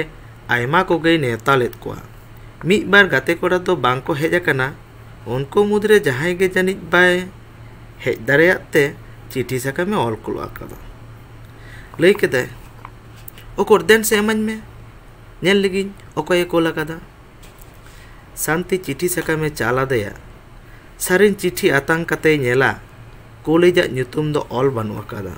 ᱟᱭᱢᱟ ᱠᱚᱜᱮᱭ ᱱᱮᱣᱛᱟ ᱞᱮᱫ ᱠᱚᱣᱟ᱾ ᱢᱤᱫ ᱵᱟᱨ ᱜᱟᱛᱮ ᱠᱚᱲᱟ ᱫᱚ ᱵᱟᱝ ᱠᱚ ᱦᱮᱡ ᱟᱠᱟᱱᱟ᱾ ᱩᱱᱠᱩ ᱢᱩᱫᱽᱨᱮ ᱡᱟᱦᱟᱸᱭ ᱜᱮ ᱡᱟᱹᱱᱤᱡ ᱵᱟᱭ ᱦᱮᱡ ᱫᱟᱲᱮᱭᱟᱜ ᱛᱮ ᱪᱤᱴᱷᱤ ᱥᱟᱠᱟᱢᱮ ᱚᱞ ᱠᱚᱞ ᱟᱠᱟᱫᱟ᱾ ᱞᱟᱹᱭ ᱠᱮᱫᱟᱭ, "ᱚᱠᱚᱨ, ᱫᱮᱱ ᱥᱮ ᱮᱢᱟᱹᱧ ᱢᱮ, ᱧᱮᱞ ᱞᱮᱜᱤᱧ ᱚᱠᱚᱭᱮ ᱠᱳᱞ ᱟᱠᱟᱫᱟ᱾" ᱥᱟᱱᱛᱤ ᱪᱤᱴᱷᱤ ᱥᱟᱠᱟᱢᱮ ᱪᱟᱞ ᱟᱫᱮᱭᱟ᱾ ᱥᱟᱨᱤᱱ ᱪᱤᱴᱷᱤ ᱟᱛᱟᱝ ᱠᱟᱛᱮᱭ ᱧᱮᱞᱟ, ᱠᱳᱞᱤᱡᱟᱜ ᱧᱩᱛᱩᱢ ᱫᱚ ᱚᱞ ᱵᱟᱹᱱᱩᱜ ᱟᱠᱟᱫᱟ᱾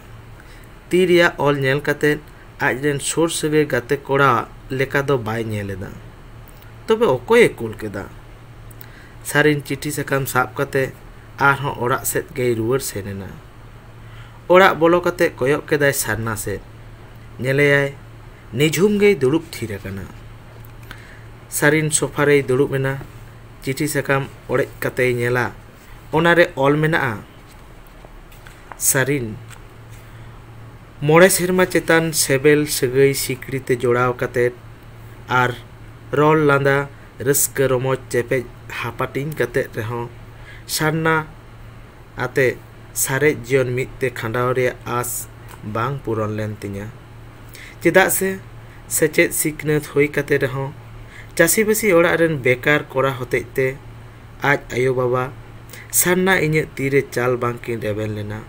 ᱛᱤ ᱨᱮᱭᱟᱜ ᱚᱞ ᱧᱮᱞ ᱠᱟᱛᱮ ᱟᱡᱨᱮᱱ ᱥᱩᱨ ᱥᱟᱹᱜᱟᱹᱭ ᱜᱟᱛᱮ ᱠᱚᱲᱟ ᱞᱮᱠᱟ ᱫᱚ ᱵᱟᱭ ᱧᱮᱞ ᱮᱫᱟ᱾ ᱛᱚᱵᱮ ᱚᱠᱚᱭᱮ ᱠᱩᱞ ᱠᱮᱫᱟ? ᱥᱟᱨᱤᱱ ᱪᱤᱴᱷᱤ ᱥᱟᱠᱟᱢ ᱥᱟᱵ ᱠᱟᱛᱮ ᱟᱨᱦᱚᱸ ᱚᱲᱟᱜ ᱥᱮᱫ ᱜᱮᱭ ᱨᱩᱣᱟᱹᱲ ᱥᱮᱱ ᱮᱱᱟ᱾ ᱚᱲᱟᱜ ᱵᱚᱞᱚ ᱠᱟᱛᱮ ᱠᱚᱭᱚᱜ ᱠᱮᱫᱟᱭ ᱥᱟᱨᱱᱟ ᱥᱮᱫ᱾ ᱧᱮᱞᱮᱭᱟᱭ, ᱱᱤᱡᱷᱩᱢ ᱜᱮᱭ ᱫᱩᱲᱩᱵ ᱛᱷᱤᱨ ᱟᱠᱟᱱᱟ᱾ ᱥᱟᱨᱤᱱ ᱥᱳᱯᱷᱟ ᱨᱮᱭ ᱫᱩᱲᱩᱵ ᱮᱱᱟ᱾ ᱪᱤᱴᱷᱤ ᱥᱟᱠᱟᱢ ᱚᱲᱮᱡ ᱠᱟᱛᱮᱭ ᱧᱮᱞᱟ, ᱚᱱᱟᱨᱮ ᱚᱞ ᱢᱮᱱᱟᱜᱼᱟ, ᱥᱟᱨᱤᱱ, ᱢᱚᱬᱮ ᱥᱮᱨᱢᱟ ᱪᱮᱛᱟᱱ ᱥᱮᱵᱮᱞ ᱥᱟᱹᱜᱟᱹᱭ ᱥᱤᱠᱲᱤ ᱛᱮ ᱡᱚᱲᱟᱣ ᱠᱟᱛᱮ ᱟᱨ ᱨᱚᱲ ᱞᱟᱸᱫᱟ, ᱨᱟᱹᱥᱠᱟᱹ ᱨᱚᱢᱚᱡᱽ ᱪᱮᱯᱮᱡ ᱦᱟᱯᱟᱴᱤᱧ ᱠᱟᱛᱮ ᱨᱮᱦᱚᱸ, ᱥᱟᱨᱱᱟ ᱟᱛᱮ ᱥᱟᱨᱮᱡ ᱡᱤᱭᱚᱱ ᱢᱤᱫ ᱛᱮ ᱠᱷᱟᱸᱰᱟᱣ ᱨᱮᱭᱟᱜ ᱟᱸᱥ ᱵᱟᱝ ᱯᱩᱨᱚᱱ ᱞᱮᱱ ᱛᱤᱧᱟ᱾ ᱪᱮᱫᱟᱜ ᱥᱮ ᱥᱮᱪᱮᱫ ᱥᱤᱠᱷᱱᱟᱹᱛ ᱦᱩᱭ ᱠᱟᱛᱮ ᱨᱮᱦᱚᱸ ᱪᱟᱹᱥᱤᱵᱟᱹᱥᱤ ᱚᱲᱟᱜ ᱨᱮᱱ ᱵᱮᱠᱟᱨ ᱠᱚᱲᱟ ᱦᱚᱛᱮᱡ ᱛᱮ ᱟᱡ ᱟᱭᱳᱼᱵᱟᱵᱟ ᱥᱟᱨᱱᱟ ᱤᱧᱟᱹᱜ ᱛᱤᱨᱮ ᱪᱟᱞ ᱵᱟᱝᱠᱤᱱ ᱨᱮᱵᱮᱱ ᱞᱮᱱᱟ᱾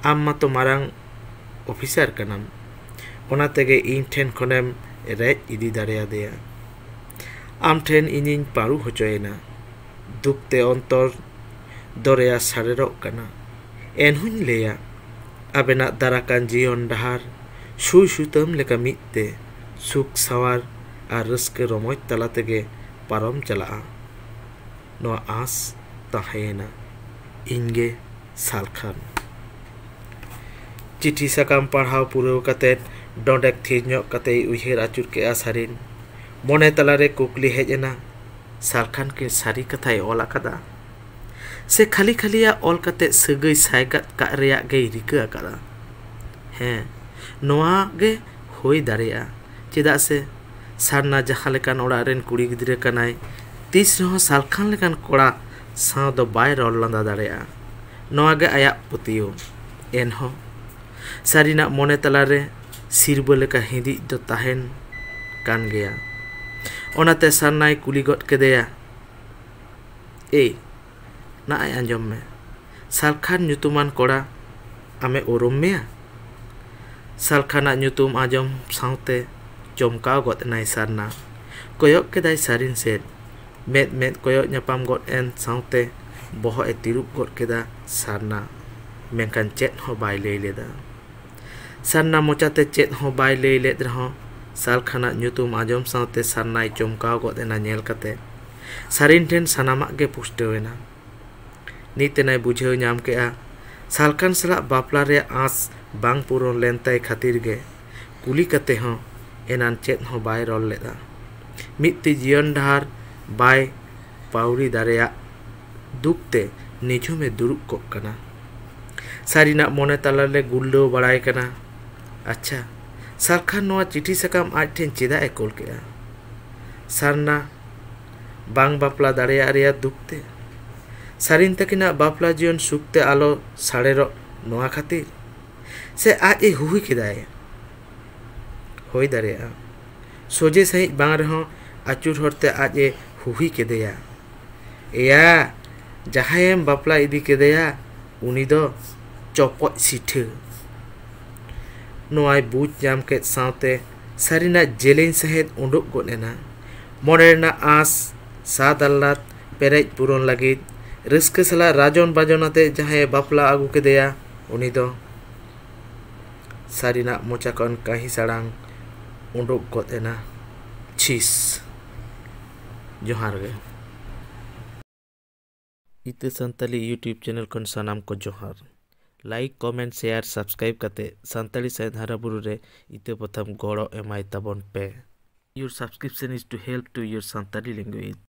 ᱟᱢ ᱢᱟᱛᱚ ᱢᱟᱨᱟᱝ ᱚᱯᱷᱤᱥᱟᱨ ᱠᱟᱱᱟᱢ, ᱚᱱᱟ ᱛᱮᱜᱮ ᱤᱧ ᱴᱷᱮᱱ ᱠᱷᱚᱱᱮᱢ ᱨᱮᱡ ᱤᱫᱤ ᱫᱟᱲᱮᱭᱟᱫᱮᱭᱟ᱾ ᱟᱢ ᱴᱷᱮᱱ ᱤᱧᱤᱧ ᱯᱟᱹᱲᱩ ᱦᱚᱪᱚᱭᱮᱱᱟ᱾ ᱫᱩᱠ ᱛᱮ ᱚᱱᱛᱚᱨ ᱫᱚᱨᱭᱟ ᱥᱟᱨᱮᱨᱚᱜ ᱠᱟᱱᱟ᱾ ᱮᱱᱦᱚᱸᱧ ᱞᱟᱹᱭᱟ, ᱟᱵᱮᱱᱟᱜ ᱫᱟᱨᱟᱠᱟᱱ ᱡᱤᱭᱚᱱ ᱰᱟᱦᱟᱨ ᱥᱩᱭ ᱥᱩᱛᱟᱹᱢ ᱞᱮᱠᱟ ᱢᱤᱫ ᱛᱮ ᱥᱩᱠ ᱥᱟᱶᱟᱨ ᱟᱨ ᱨᱟᱹᱥᱠᱟᱹ ᱨᱚᱢᱚᱡᱽ ᱛᱟᱞᱟ ᱛᱮᱜᱮ ᱯᱟᱨᱚᱢ ᱪᱟᱞᱟᱜᱼᱟ, ᱱᱚᱣᱟ ᱟᱸᱥ ᱛᱟᱦᱮᱸᱭᱮᱱᱟ᱾ ᱤᱧᱜᱮ ᱥᱟᱞᱠᱷᱟᱱ᱾ ᱪᱤᱴᱷᱤ ᱥᱟᱠᱟᱢ ᱯᱟᱲᱦᱟᱣ ᱯᱩᱨᱟᱹᱣ ᱠᱟᱛᱮ ᱰᱚᱸᱰᱮᱠ ᱛᱷᱤᱨ ᱧᱚᱜ ᱠᱟᱛᱮᱭ ᱩᱭᱦᱟᱹᱨ ᱟᱹᱪᱩᱨ ᱠᱮᱜᱼᱟ ᱥᱟᱹᱨᱤᱱ᱾ ᱢᱚᱱᱮ ᱛᱟᱞᱟᱨᱮ ᱠᱩᱠᱞᱤ ᱦᱮᱡ ᱮᱱᱟ, ᱥᱟᱞᱠᱷᱟᱱ ᱠᱤ ᱥᱟᱹᱨᱤ ᱠᱟᱛᱷᱟᱭ ᱚᱞ ᱟᱠᱟᱫᱟ? ᱥᱮ ᱠᱷᱟᱹᱞᱤ ᱠᱷᱟᱹᱞᱤᱭᱟᱜ ᱚᱞ ᱠᱟᱛᱮ ᱥᱟᱹᱜᱟᱹᱭ ᱥᱟᱭᱜᱟᱫ ᱠᱟᱜ ᱨᱮᱭᱟᱜ ᱜᱮᱭ ᱨᱤᱠᱟᱹ ᱟᱠᱟᱫᱟ? ᱦᱮᱸ, ᱱᱚᱣᱟ ᱜᱮ ᱦᱩᱭ ᱫᱟᱲᱮᱭᱟᱜᱼᱟ᱾ ᱪᱮᱫᱟᱜ ᱥᱮ ᱥᱟᱨᱱᱟ ᱡᱟᱦᱟᱸ ᱞᱮᱠᱟᱱ ᱚᱲᱟᱜ ᱨᱮᱱ ᱠᱩᱲᱤ ᱜᱤᱫᱽᱨᱟᱹ ᱠᱟᱱᱟᱭ, ᱛᱤᱥ ᱨᱮᱦᱚᱸ ᱥᱟᱞᱠᱷᱟᱱ ᱞᱮᱠᱟᱱ ᱠᱚᱲᱟ ᱥᱟᱶ ᱫᱚ ᱵᱟᱭ ᱨᱚᱲ ᱞᱟᱸᱫᱟ ᱫᱟᱲᱮᱭᱟᱜᱼᱟ᱾ ᱱᱚᱣᱟ ᱜᱮ ᱟᱭᱟᱜ ᱯᱟᱹᱛᱭᱟᱹᱣ᱾ ᱮᱱᱦᱚᱸ ᱥᱟᱹᱨᱤᱱᱟᱜ ᱢᱚᱱᱮ ᱛᱟᱞᱟᱨᱮ ᱥᱤᱨᱵᱟᱹ ᱞᱮᱠᱟ ᱦᱤᱸᱫᱤᱡ ᱫᱚ ᱛᱟᱦᱮᱱ ᱠᱟᱱ ᱜᱮᱭᱟ᱾ ᱚᱱᱟᱛᱮ ᱥᱟᱨᱱᱟᱭ ᱠᱩᱞᱤ ᱜᱚᱫ ᱠᱮᱫᱮᱭᱟ, "ᱮᱭ, ᱱᱟᱜᱼᱟᱭ ᱟᱸᱡᱚᱢ ᱢᱮ, ᱥᱟᱞᱠᱷᱟᱱ ᱧᱩᱛᱩᱢᱟᱱ ᱠᱚᱲᱟ ᱟᱢᱮ ᱩᱨᱩᱢ ᱢᱮᱭᱟ?" ᱥᱟᱞᱠᱷᱟᱱᱟᱜ ᱧᱩᱛᱩᱢ ᱟᱸᱡᱚᱢ ᱥᱟᱶᱛᱮ ᱪᱚᱢᱠᱟᱣ ᱜᱚᱫ ᱮᱱᱟᱭ ᱥᱟᱨᱱᱟ᱾ ᱠᱚᱭᱚᱜ ᱠᱮᱫᱟᱭ ᱥᱟᱹᱨᱤᱱ ᱥᱮᱫ᱾ ᱢᱮᱫ ᱢᱮᱫ ᱠᱚᱭᱚᱜ ᱧᱟᱯᱟᱢ ᱜᱚᱫ ᱮᱱ ᱥᱟᱶᱛᱮ ᱵᱚᱦᱚᱜ ᱮ ᱛᱤᱨᱩᱵ ᱜᱚᱫ ᱠᱮᱫᱟ ᱥᱟᱨᱱᱟ, ᱢᱮᱱᱠᱷᱟᱱ ᱪᱮᱫ ᱦᱚᱸ ᱵᱟᱭ ᱞᱟᱹᱭ ᱞᱮᱫᱟ᱾ ᱥᱟᱨᱱᱟ ᱢᱚᱪᱟᱛᱮ ᱪᱮᱫ ᱦᱚᱸ ᱵᱟᱭ ᱞᱟᱹᱭ ᱞᱮᱫ ᱨᱮᱦᱚᱸ, ᱥᱟᱞᱠᱷᱟᱱᱟᱜ ᱧᱩᱛᱩᱢ ᱟᱸᱡᱚᱢ ᱥᱟᱶᱛᱮ ᱥᱟᱨᱱᱟᱭ ᱪᱚᱢᱠᱟᱣ ᱜᱚᱫ ᱮᱱᱟ ᱧᱮᱞ ᱠᱟᱛᱮ᱾ ᱥᱟᱹᱨᱤᱱ ᱴᱷᱮᱱ ᱥᱟᱱᱟᱢᱟᱜ ᱜᱮ ᱯᱩᱥᱴᱟᱹᱣ ᱮᱱᱟ᱾ ᱱᱤᱛ ᱮᱱᱟᱭ ᱵᱩᱡᱷᱟᱹᱣ ᱧᱟᱢ ᱠᱮᱜᱼᱟ, ᱥᱟᱞᱠᱷᱟᱱ ᱥᱟᱞᱟᱜ ᱵᱟᱯᱞᱟ ᱨᱮᱭᱟᱜ ᱟᱸᱥ ᱵᱟᱝ ᱯᱩᱨᱚᱱ ᱞᱮᱱ ᱛᱟᱭ ᱠᱷᱟᱹᱛᱤᱨ ᱜᱮ ᱠᱩᱞᱤ ᱠᱟᱛᱮ ᱦᱚᱸ ᱮᱱᱟᱱ ᱪᱮᱫ ᱦᱚᱸ ᱵᱟᱭ ᱨᱚᱲ ᱞᱮᱫᱟ᱾ ᱢᱤᱫ ᱛᱮ ᱡᱤᱭᱚᱱ ᱰᱟᱦᱟᱨ ᱵᱟᱭ ᱯᱟᱹᱣᱲᱤ ᱫᱟᱲᱮᱭᱟᱜ ᱫᱩᱠ ᱛᱮ ᱱᱤᱡᱷᱩᱢ ᱮ ᱫᱩᱲᱩᱵ ᱠᱚᱜ ᱠᱟᱱᱟ᱾ ᱥᱟᱹᱨᱤᱱᱟᱜ ᱢᱚᱱᱮ ᱛᱟᱞᱟᱨᱮ ᱜᱩᱨᱞᱟᱹᱣ ᱵᱟᱲᱟᱭ ᱠᱟᱱᱟ, ᱟᱪᱪᱷᱟ, ᱥᱟᱞᱠᱷᱟᱱ ᱱᱚᱣᱟ ᱪᱤᱴᱷᱤ ᱥᱟᱠᱟᱢ ᱟᱡ ᱴᱷᱮᱱ ᱪᱮᱫᱟᱜ ᱮ ᱠᱳᱞ ᱠᱮᱜᱼᱟ? ᱥᱟᱨᱱᱟ ᱵᱟᱝ ᱵᱟᱯᱞᱟ ᱫᱟᱲᱮᱭᱟᱜ ᱨᱮᱭᱟᱜ ᱫᱩᱠ ᱛᱮ? ᱥᱟᱹᱨᱤᱱ ᱛᱟᱹᱠᱤᱱᱟᱜ ᱵᱟᱯᱞᱟ ᱡᱤᱭᱚᱱ ᱥᱩᱠ ᱛᱮ ᱟᱞᱚ ᱥᱟᱲᱮᱨᱚᱜ ᱱᱚᱣᱟ ᱠᱷᱟᱹᱛᱤᱨ? ᱥᱮ ᱟᱡ ᱮ ᱦᱩᱦᱤ ᱠᱮᱫᱟᱭ? ᱦᱩᱭ ᱫᱟᱲᱮᱭᱟᱜᱼᱟ᱾ ᱥᱚᱡᱷᱮ ᱥᱟᱺᱦᱤᱡ ᱵᱟᱝ ᱨᱮᱦᱚᱸ ᱟᱹᱪᱩᱨ ᱦᱚᱨᱛᱮ ᱟᱡ ᱮ ᱦᱩᱦᱤ ᱠᱮᱫᱮᱭᱟ, "ᱮᱭᱟ, ᱡᱟᱦᱟᱸᱭᱮᱢ ᱵᱟᱯᱞᱟ ᱤᱫᱤ ᱠᱮᱫᱮᱭᱟ, ᱩᱱᱤ ᱫᱚ ᱪᱚᱯᱚᱡ ᱥᱤᱴᱷᱟᱹ᱾" ᱱᱚᱣᱟᱭ ᱵᱩᱡᱽ ᱧᱟᱢ ᱠᱮᱫ ᱥᱟᱶᱛᱮ ᱥᱟᱹᱨᱤᱱᱟᱜ ᱡᱮᱞᱮᱧ ᱥᱟᱦᱮᱫ ᱩᱰᱩᱠ ᱜᱚᱫ ᱮᱱᱟ᱾ ᱢᱚᱱᱮ ᱨᱮᱱᱟᱜ ᱟᱸᱥ ᱥᱟᱫ ᱟᱦᱞᱟᱫ ᱯᱮᱨᱮᱡ ᱯᱩᱨᱚᱱ ᱞᱟᱹᱜᱤᱫ ᱨᱟᱹᱥᱠᱟᱹ ᱥᱟᱞᱟᱜ ᱨᱟᱡᱚᱱ ᱵᱟᱡᱚᱱ ᱟᱛᱮ ᱡᱟᱦᱟᱸᱭᱮ ᱵᱟᱯᱞᱟ ᱟᱹᱜᱩ ᱠᱮᱫᱮᱭᱟ, ᱩᱱᱤ ᱫᱚ ᱥᱟᱹᱨᱤᱱᱟᱜ ᱢᱚᱪᱟ ᱠᱷᱚᱱ ᱠᱟᱹᱦᱤᱥ ᱟᱲᱟᱝ ᱩᱰᱩᱠ ᱜᱚᱫ ᱮᱱᱟ᱾ ᱪᱷᱤᱥ᱾ ᱡᱚᱦᱟᱨ ᱜᱮ᱾ ᱤᱛᱟᱹ ᱥᱟᱱᱛᱟᱞᱤ YouTube channel ᱠᱷᱚᱱ ᱥᱟᱱᱟᱢ ᱠᱚ ᱡᱚᱦᱟᱨ᱾ Like, comment, share, subscribe ᱠᱟᱛᱮ ᱥᱟᱱᱛᱟᱲᱤ ᱥᱟᱶᱦᱮᱫ ᱦᱟᱨᱟ ᱵᱩᱨᱩ ᱨᱮ ᱤᱛᱟᱹ ᱯᱟᱛᱷᱟᱢ ᱜᱚᱲᱚ ᱮᱢᱟᱭ ᱛᱟᱵᱚᱱ ᱯᱮ᱾ Your subscription is to help to your Santali language.